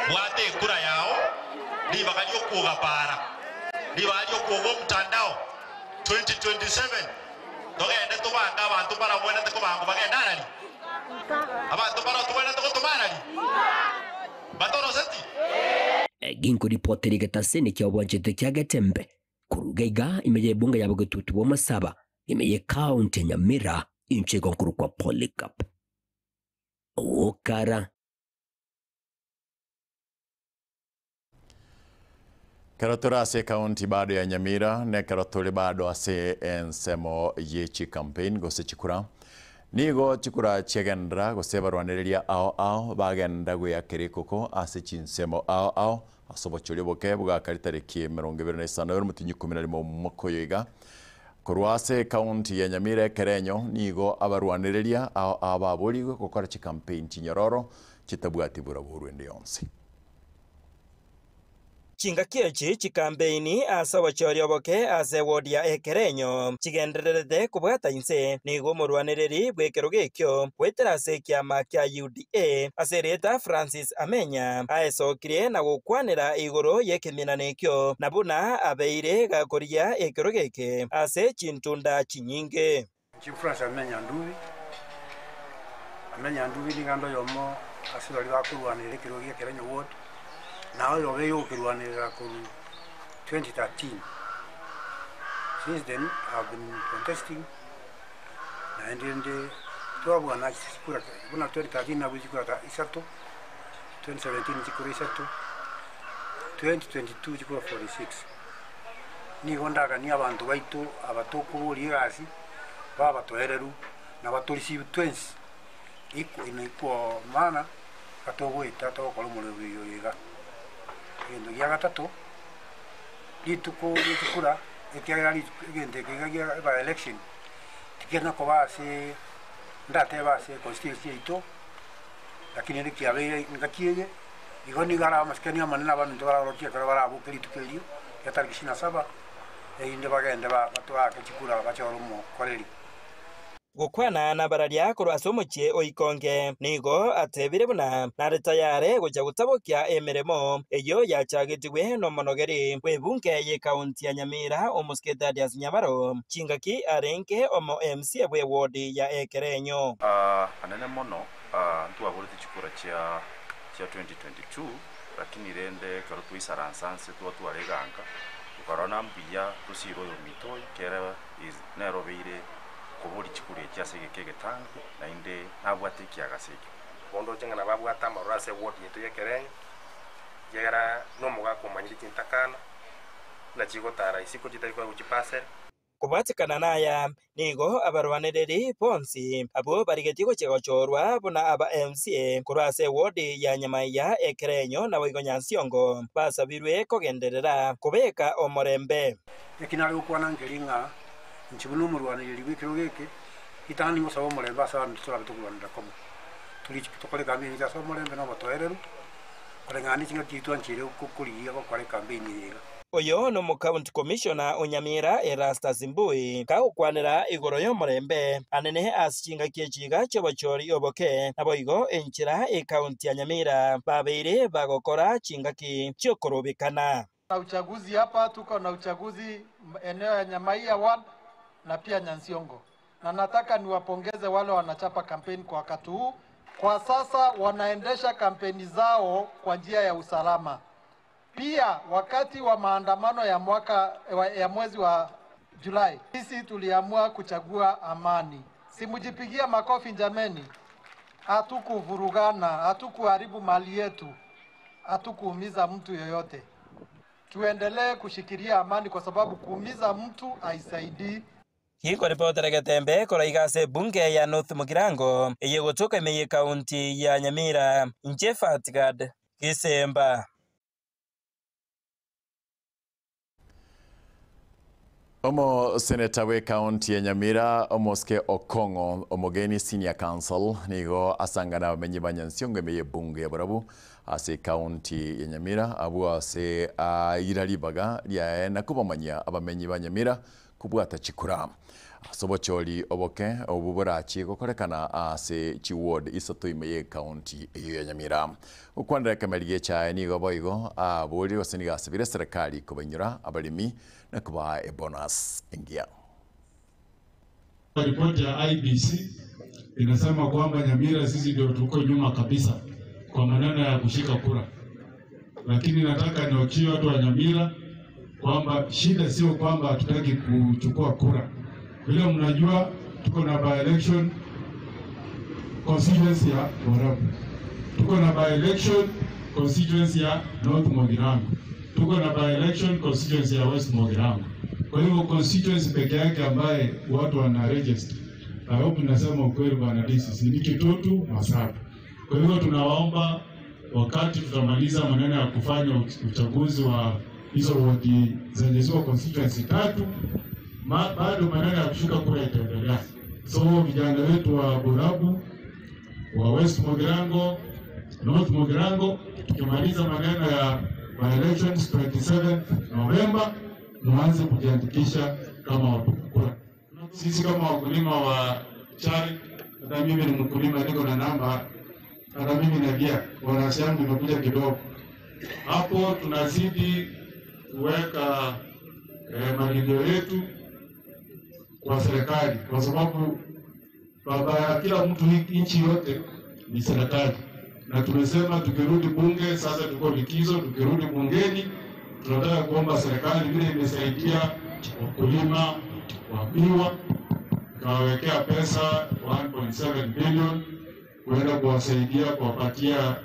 Bwata ekura yao ribaga ri'okwoga para, ribaga ri'okwoga omotandao 2027 togende tobange abanto mbarabwenerete kobangwa bagende arari? Abanto mbaro tobwenerete gotoma arari? Mbatoroseti? Ginkoripotera egetaseni kia obwanchete kia Getembe koruga iga ime y'ebunge ya bogetutu bw'Amasaba ime y'ecounty ya Nyamira inche igo nkorokwa Polycarp Okara. Ekero tore ase ekaunti bado ya Nyamira na ekero tore bado ase ensemo ye chicampaign gose chikura, nigo chikura chiagenderera gose barwanereria ao ao bagenderera goeakera ekoko ase chinsemo ao ao ase obochori oboke bogakari tariki 25 y'omotinyi 11 omwaka oyo iga. Korwa ase ekaunti ya Nyamira ekerenyo nigo abarwanereria ao ao baborigwe gokora chicampaign chinyororo chitabwati borabwo ende yonsi. Chingaki echi chikampeini ase obochori oboke ase ewodi ya Ekerenyo chigendererete kobwata inse, nigo omorwanereri bw'ekerogo ekio goetera ase ekiama kia UDA ase erieta Francis Amenya aesokirie na gokwanera igoro y'ekeminano ekio na buna abeire gakorigia ekerogo eke ase chintunda chinyinge. Inche Francis Amenya Ndubi, Amenya Ndubi nigo ande oyomo ase baria bakorwanerera ekerogo gia Kerenyo Ward, na oyobeire ogokerwanerera korwa 2013. Since then I have been contesting, naende rende twabwana chikura buna 2013 nabwo chikura ta isato, 2017 chikura isato, 2022 chikura 46. Nigo ndaganie abanto baito aba tokoboria egasi babatoereru na batorisiwe twensi iko maana gatogoeta togokora omorero oyo iga. Egento gia gatato, rituko rie chikura ekiagera egento eke iga gia by election tikeri koba ase ndatebe ase econstituency yaito, lakini rende kiabeire engaki eye. Igo nigo arabe amasikani amanene abaminto bararorokie ekero baraboke rituko erio ria tariki ishirini na saba, erinde bagende batoake chikura bachore omokoreri. Gokwana nabararia korwa ase omochie o Ikonge, nigo atebire buna nare tayare gocha gotabokia emeremo eyio yachagetigwe nomonogeri bw'ebunge y'ekaunti ya Nyamira Omosike Thaddeus Nyabaro chingaki arenge omo MCA bw'ewodi ya Ekerenyo. Anene mono ntwaborete chikura chia chia 2022, lakini rende ekero twaisaransa nse twatwara eganka, tokarora na mbuya tosiire oyominto oyo, kere is nere obeire koboria chikura echi ase egeka egetambe, naende nabwate ekiagasi ekio. Bono ndoche ng'a nababwate amaroro ase eward yaito y'ekerenyo, ekiagera nomogaka omanyire chintakana, buna chigotara isiko chitari koegwa chipasere. Kobwatekana naya, nigo abarwanereri bonsi abwo barigetie gochia gochorwa buna aba MCA korwa ase ewodi ya Nyamaiya, Ekerenyo naboigo Nyansiongo basabirwe kogenderera kobeka omorembe. Eki nare gokwana nkeri ng'a inche buna omorwanereri bw'ekerogo eke, ritang'ani ngosaba omorembe ase abanto torabe tokorwanera komo. Toriche tokore ekambeini yaito ase omorembe na obotoereru, koreng'ana ne chingaki chiria twancheire korigia gokora ekambeini eye iga. Oyo nomocounty commissioner o Nyamira Erastus Mbui kagokwanera igoro y'omorembe anene ase chingaki echi iga chi'obochori oboke naboigo enchera ecounty ya Nyamira babeire bagokora chingaki chi'okorobekana. Na uchaguzi hapa tuko na uchaguzi eneo ya Nyamaiya ward na pia Nyansiongo, na nataka niwapongeze wale wanachapa kampeni kwa wakati huu. Kwa sasa wanaendesha kampeni zao kwa njia ya usalama. Pia wakati wa maandamano ya mwaka ya mwezi wa Julai, sisi tuliamua kuchagua amani. Simujipigia makofi jameni. Hatukuvurugana, hatukuharibu mali yetu, hatukuumiza mtu yoyote. Tuendelee kushikilia amani kwa sababu kuumiza mtu haisaidii. Gikoripotera Getembe koraiga ase ebunge ya North Mugirango eye gotoka ime ye county ya Nyamira, inche Fatgad Gisemba. Omoseneta bw'ecounty ya Nyamira Omosike Okong'o Omogeni Senior Counsel nigo asangana abamenyi ba Nyansiongo ime y'ebunge ya Borabu ase ecounty ya Nyamira abwo ase aira ribaga riaye na kobamanyia abamenyi ba Nyamira kobwata chikura. Ase obochori oboke obwo borachie gokorekana ase chiward isato ime y'ecounty eyio ya Nyamira. Gokwanera ekemeri gi'echae nigo boigo aborire gose nigo asabire eserekari kobainyora abaremi na kobaa ebonus engiya. Ripoti ya IEBC inasema kwamba Nyamira sisi ndio tuko nyuma kabisa kwa maneno ya kushika kura, lakini nataka niwahakikishie watu wa Nyamira kwamba shida sio kwamba hatutaki kuchukua kura. Vile mnajua tuko na by election constituency ya Borabu, tuko na by election constituency ya North Mugirango, tuko na by election constituency ya West Mugirango. Kwa hivyo constituency peke yake ambaye watu wana register, I hope nasema ukweli bwana DCC, ni Kitutu Masaku. Kwa hivyo tunawaomba wakati tutamaliza maneno ya kufanya uchaguzi wa hizo wodi zenye ziko constituency tatu, bado maneno ya kushuka kura itaendelea. So vijana wetu wa Borabu, wa West Mugirango, North Mugirango, tukimaliza maneno ya By elections 27th November, muanze kujiandikisha kama wapiga kura. Sisi kama wakulima wa chai, hata mimi ni mkulima, niko na namba, hata mimi nalia, bonus yangu imekuja kidogo. Hapo tunazidi kuweka malilio yetu kwa serikali, kwa sababu baba ya kila mtu hii nchi yote ni serikali, na tumesema tukirudi bunge, sasa tuko likizo, tukirudi bungeni tunataka kuomba serikali vile imesaidia wakulima wa miwa ikawawekea pesa 1.7 billion kuenda kuwasaidia kuwapatia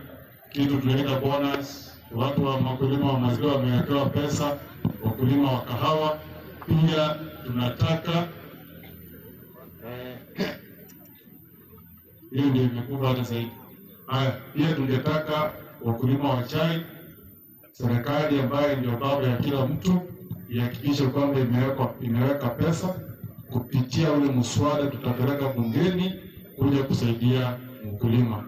kitu tunaita bonus. Watu wa wakulima wa maziwa wamewekewa pesa, wakulima wa kahawa pia. Tunataka hiyo ndio imekufa hata zaidi. Haya, pia tungetaka wakulima wa chai, serikali ambayo ndio baba ya kila mtu ihakikishe kwamba imeweka pesa kupitia ule mswada tutapeleka bungeni kuja kusaidia mkulima.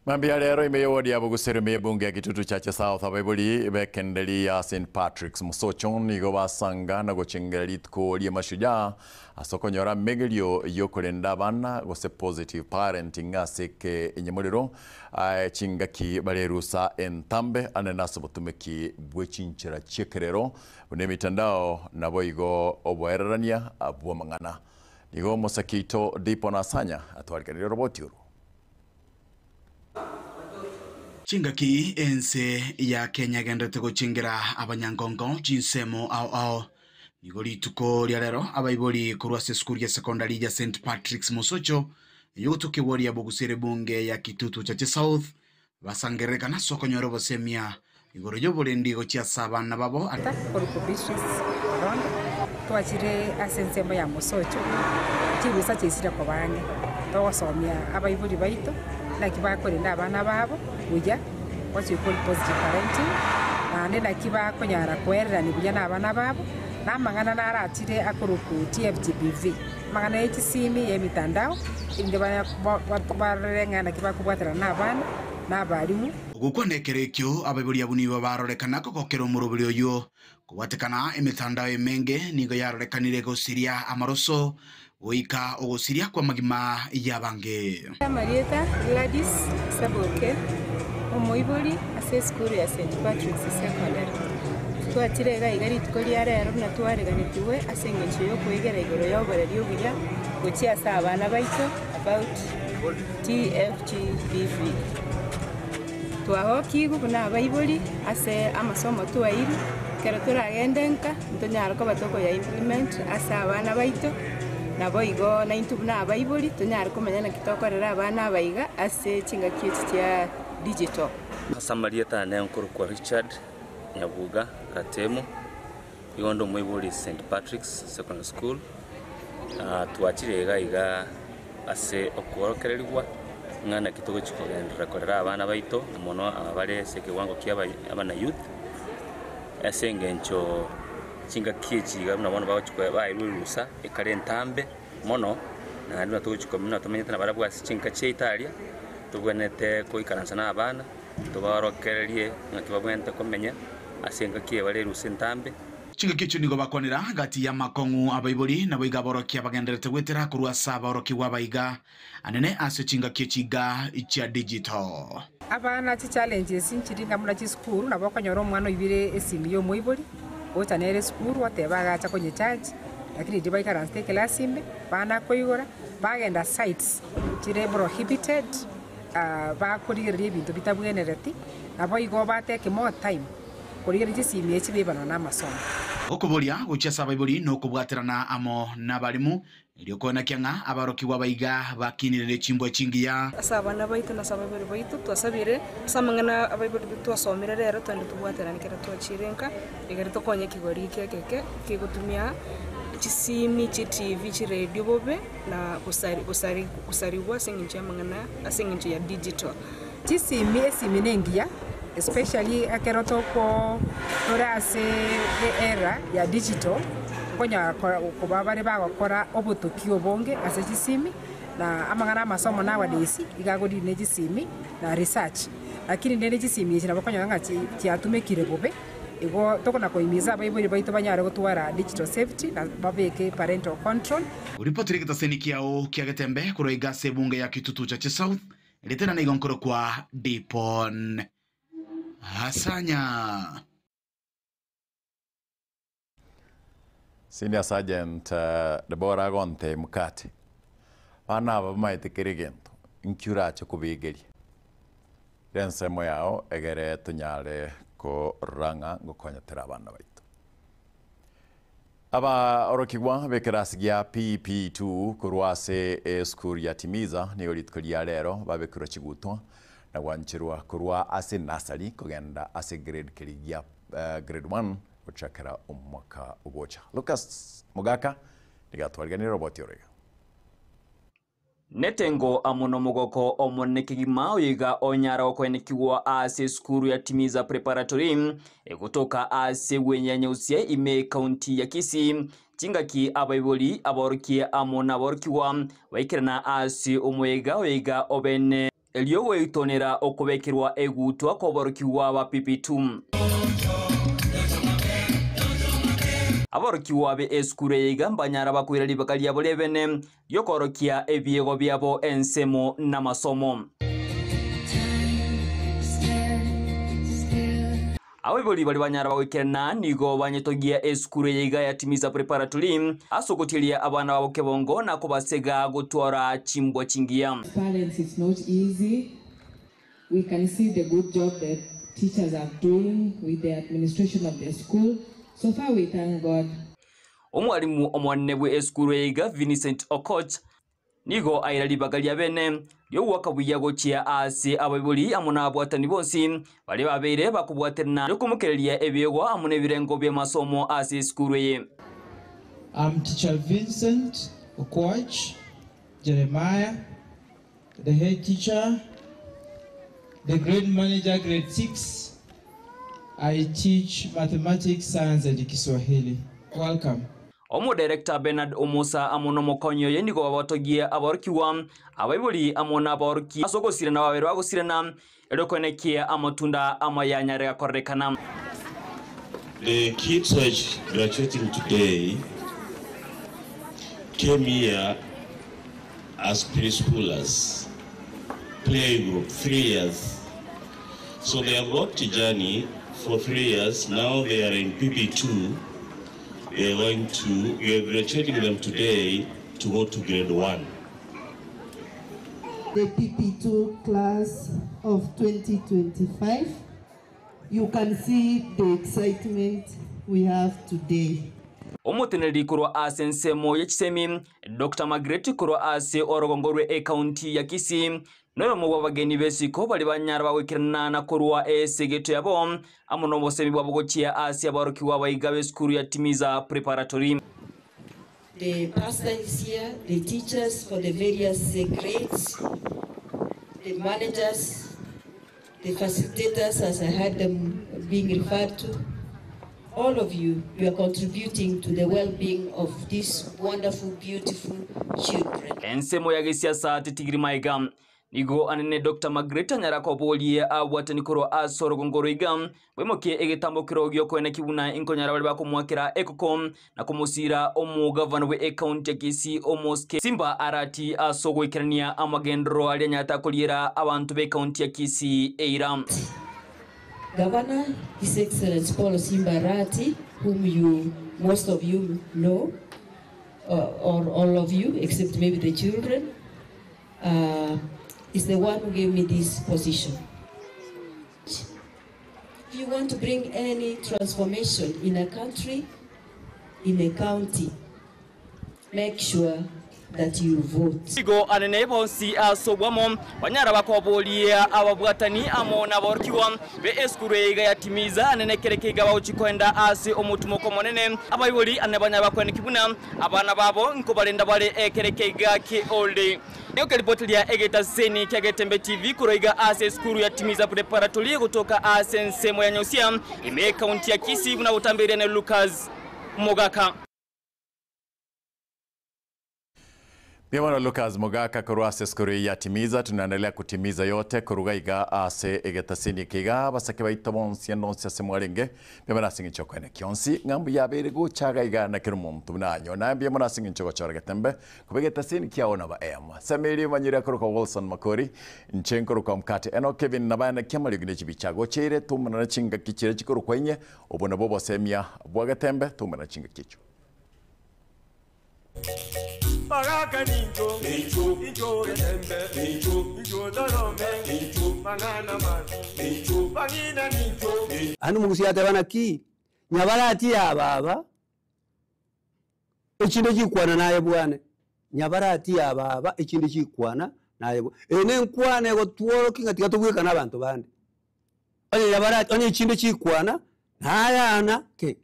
Mambia lero imeyodi abo guseremia bunge ya Kitutu Chache South abaibori bekenderi ya St Patrick's Musocho nigo basanga na gochengera rituko ria mashujaa ase okonyora megerio yokorenda abana gose positive parenting ase eke enyamorero chingaki barerusa entambe ane nase obotumeki bwe chinchera chiekerero buna emitandao nabo igo oboererania bwa amang'ana. Nigo Mosakito Dipo Nasanya atwarikanire roboti oro. Chingaki ense ya Kenya gendete gochingera abanyangongo chinsemo ao ao nigo rituko ria rero abaibori korwa ase esukuru ya secondary ya St Patrick's Mosocho yogotokeworia bogusere bunge ya Kitutu Chache South basangerekana sokonyora obosemia igoro yoborendi gochiasa abana babo Koruko Beatrice Orondo twachire ase ensemo ya Mosocho chibesa chiisire kobange togosomia abaibori baito naki bakorenda abana babo buya what you call positive parenting naende naki bakonyara koererani buya na abana babo na amang'ana naratire akoruku TFGBV amang'ana ya chisimi ya emitandao inde barore naki bakobwaterana na abana na abarimu. Ogokwanekera ekio abaibori abo nigo barorekana kogokera omoroberi oyo kobwatekana emitandao emenge nigo yarorekanire gosiria amaroso goika ogosiria kwa magima ya bange. Marieta Gladys Saboke omoibori ase esukuru ya St Patrick's Secondary. Twachire iga iga rituko ria rero buna twareganetiwe ase eng'encho ya okoegera igoro ya oboreri obuya gochia ase abana baito about TFGBV. Twahokigwe buna abaibori ase amasomo twairwe kero toragende nka ntonyara koba tokoya implement ase abana baito nabo igo naintu buna abaibori tonyara komenya naki tokorera abana abaiga ase chingaki echi chia digital. Samarieta ne kwa Richard Nyabuga Katemo igondo moibori St Patrick's Secondary School. Twachire iga iga ase okorokererwa ng'ana kitogo chikogendera korera abana baito mono abare ase ekiwango kia abana youth ase engencho chingaki echi iga buna bono bagochikoa bairwe rusa ekare entambe mono naende buna togochikomina tomenyete nabarabwo ase chinka chiaito aria tobwenerete koikaransa na abana tobaorokererie ng'aki babwenerete komenya ase engaki ebare erusa entambe. Chingaki echio nigo bakwanera gati ya makong'u abaibori nabo iga aborokia bagenderete gwetera korwa ase abaorokiwa abaiga anene ase chingaki echiga chia digital. Abana chichallenges nchiringa muna chisukuru nabo okonyora omwana oibire esimi ya omoibori gocha nere esukuru oteba agacha konyecharge lakini riria baikaransete eclass ime bana koigora bagenda sites chire prohibited bakorigereria ebinto bitabwenereti nabo igo bateke more time korigereria chisimi echi bebana na amasomo. Okoboria gochia ase abaibori na okobwaterana amo na abarimu erio koenakia ng'a abaorokiwa abaiga bakinirire chimbwa chingiya. Ase abana baito na ase abaibori baito twasabire ase amang'ana abaibori twasomire rero twende tobwaterane kera twachire nka egere tokonye ekigori eke ekeke kegotumia chisimi, chi-tv, chi-radio bobe na gosariwa ase eng'encho ya amang'ana ase eng'encho ya digital. Chisimi esimi na engiya especially ekero toko tore ase era ya digital Nkonyara koba bare bagokora obotoki obonge ase chisimi, na amang'ana amasomo nowadays iga agodeal ne chisimi na research. Lakini rende chisimi echi nabo okonyora ng'a chiatumekire bobe, igo tokona koimiza abaibori baito banyare gotwara digital safety na babeke parental control. Oripotire egetaseni kiao kia Getembe korwa iga ase ebunge ya Kitutu Chache South, ritena nigo nkorokwa Dipon Asanya. Senior Sergeant Deborah Agonte Mukate, Abana aba bamaete kera egento, inki orache kobegeria? Ere ensemo yao egere tonyare korora ng'a ngokonyetera abana baito. Abaorokigwa b'ekerasi gia PP2 korwa ase esukuru ya Timiza nigo rituko ria rero babekirwe chigutwa na gwancherwa korwa ase nursery kogenda ase grade keria gia grade 1 gochakera omwaka ogocha. Lucas Mogaka nigo atwariganirie roboti oro iga. Netengo amo nomogoko omonene kegima oyoiga onyara gokoenekigwa ase esukuru ya Timiza Preparatory egotoka ase egwenye ya Nyausia ime ekaunti ya Kisii. Chingaki abaibori, aborokia amo naborokigwa baikerana ase omoyega oyoiga obene erio goitonera okobekerwa egutwa kw'aborokigwa ba PP2. Aborokigwa be esukuru eye iga mbanyara bakoira ribaga riabo ri'ebene ri'okoorokia ebiegwa biabo ensemo namasomo. Abaibori baria banyara bagoikerana nigo banyetogia esukuru eye iga ya Timiza Preparatory ase ogotieria abana babo kebongo na kobasega gotwara chimbwa chingiya. Parents it's not easy. We can see the good job that teachers are doing with the administration of the school. So far we thank God. Omwalimu omonene bwe esukuru eye iga Vincent Okoch nigo aira ribaga ria bene ri'ogoaka buya gochia ase abaibori amo nababwatani bonsi baria babeire bakobwaterana riokomokereria ebiegwa amo nebirengo bi'amasomo ase esukuru eye. I'm teacher Vincent Okoch Jeremiah, the head teacher, the grade manager, grade 6. I teach mathematics, science and Kiswahili. Welcome. Omodirector Bernard Omosa amo nomokonyi oye nigo babatogie aborokigwa, abaibori amo nabaorokia ase ogosirana babere bagosirana erio koenekia amatunda amaya anyare gakorerekana. The kids who are graduating today came here as preschoolers, playgroup, 3 years. So they have walked a journey for 3 years. Now they are in PP2. They are going to, we are graduating them today to go to grade 1. The PP2 class of 2025, you can see the excitement we have today. Omoteneneri korwa ase ensemo ye chisemi, Doctor Margaret korwa ase orogongo rwe ekaunti ya Kisii, noyomo bw'abageni b'esiko baria banyara bagoikerana na korwa esegeto yabo amo nobosemi bwabo gochia ase abarokigwa abaiga b'esukuru ya Timiza Preparatory. The pastor is here, the teachers for the various grades, the managers, the facilitators as I heard them being referred to. All of you, you are contributing to the well-being of these wonderful, beautiful children. Ensemo ya gesiasa tetigiri maiga nigo anene Dr. Margaret anyara koborie abwatani korwa ase orogongo roiga bwemokie egetambo kero giokoena kibuna inkonyara bari bakomwakera ekoko na komosira omugavana we ekaunti ya Kisii Omoske Simba Arati ase ogoikerania amagendero aria anyarete akoriera abanto be ekaunti ya Kisii eira. Governor, His Excellency Paul Simba Arati, whom you, most of you know, or all of you, except maybe the children, is the one who gave me this position. If you want to bring any transformation in a country, in a county, make sure that you vote. Igo anene bonsi ase obwamo banyara bakoboria ababwatani amo naborokigwa be esukuru eiga yatimiza anene kereke iga bagochi koenda ase omotumoko omonene abaibori ane banyara bakoenda kibuna abana babo nkobarenda bare ekereke iga ki olde. Nigo keripoti ria egetaseni kia Getembe TV korwa iga ase esukuru ya Timiza Preparatory gotoka ase ensemo ya Nyausia ime ekaunti ya Kisii buna gotamberia na Lucas Mogaka. Bwana Lucas Mogaka korwa ase esukuru ya Timiza tunaendelea kutimiza yote koruga iga ase egetasini kiga basake baito bonsi nonsi ase mwarenge bia ase ng'incho kwene kionsi ng'ambu yabere gochaga iga na kero omonto buna anyo na mbia ase ng'incho gochora getembe koba egetasini kiao na ba em Samiri manyire koroka Wilson Makori nche nkoroka mkate eno Kevin nabana kiamariogi ne chibicha gocheire tumana chingaki chire chikorokwa inye obo nabo bosemia bwa getembe tumana chingaki echo. Baraka ninjo, ninjo, ninjo getembe, ninjo, ninjo dorome, ninjo, mangana mazi, ninjo, bangina ninjo. Anu mugusi atebana ki nyabarati ya baba echinde chikwana naye bwana nyabarati ya baba echinde chikwana naye ene nkwane gotworo kinga tiga tobwekana abantu bande onye nyabarati onye echinde chikwana nayana ke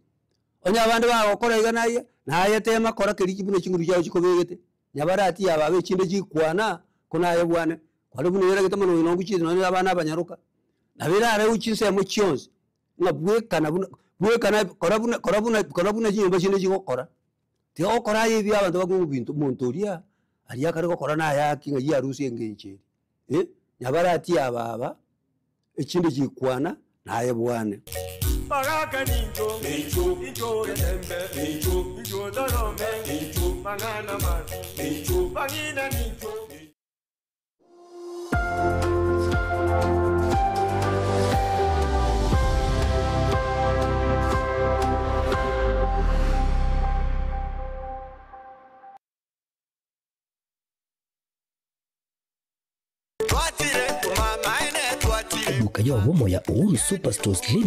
onye abande bagokora iga naye naye tema kora keri kibune chinguru chao chikobegete nyabarati ya baba echinde chikwana konaye bwana kwari buno yeragete mono inongu chizi none abana abanyaruka nabirare uchinsemo chionsi nga bwekana bwekana kora buna kora buna kora buna chinyomba chinde chigokora tigokora ibi abanto bakungu bintu omonto oria aria akare gokora nayaki ng'a yarusi engencho eri nyabarati ya baba echinde chikwana naye bwane. Baraka ninjo, ninjo, ninjo getembe, ninjo, ninjo dorome, ninjo, mangana mazi, ninjo, bangina ninjo. Eduka yobomo ya Uhuru Superstores Limited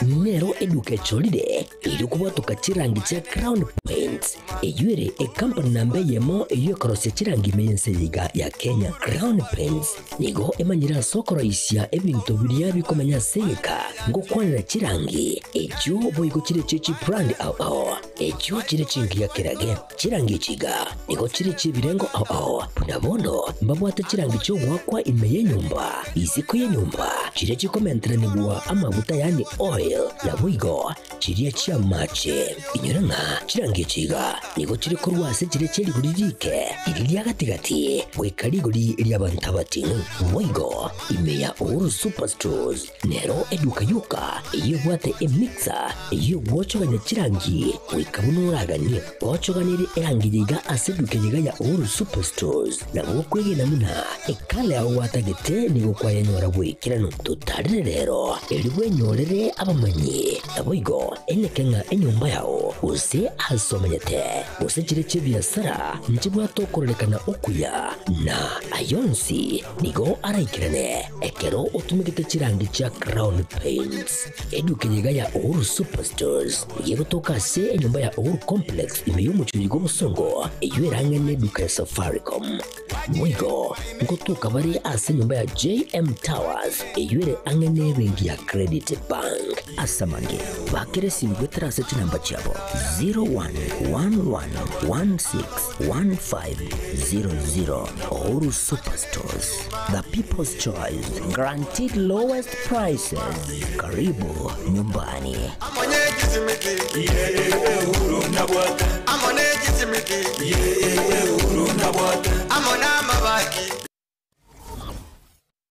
nero eduka echolire iri kubwatuka chirangi chia Crown Paints eyuere ekampani namba eyemo eyo ekorosia chirangi ime yense yiga ya Kenya. Crown Paints nigo emanyire ase okoroisia ebinto biria bikomenya ase egeka ngokwanera chirangi echio boigo chire chie chibrand ao ao echio chire chingiya kerage chirangi echiga nigo chire chiebirengo ao ao buna bono mbabwate chirangi chiogwakwa ime yenyomba isiko yenyomba chire chikomenteranigwa amaguta yani oil na boigo chiria chia mache inyora ng'a chirangi echiga nigo chire korwa ase chire chierigori rike iri ria gatigati goika rigori ria bantu abating'u boigo ime ya Uhuru Superstores nero eduka yoka eyo ebwate emixer eyo egwochogania chirangi goika buna oraganie gwochoganire erangi yiga ase eduka yiga ya Uhuru Superstores nabo okwegena muna ekala yago gwatagete nigo kwayenyora bwekirano totarire rero eri bwenyorere abamanyi nabo igo eneke ng'a enyomba yao gose ase omanyete gose chire chia ebiasara nchibwate okororekana okuya na ayonsi nigo araikirane ekero otumegete chirangi chia Crown Paints eduka yiga ya Uhuru Superstores yegotoka ase enyomba ya Uhuru Complex ime y'omuchuri gw'obosongo eyo erang'ene eduka ya Safaricom mwigo ngotuka bari ase enyomba ya JM Towers eyo ere ang'ene ebenki ya Credit Bank asamange bakere simu gwetera ase chinamba chiabo 0111161500. Uhuru Superstores, the people's choice, guaranteed lowest prices. Karibu nyumbani. Amone kisimiti.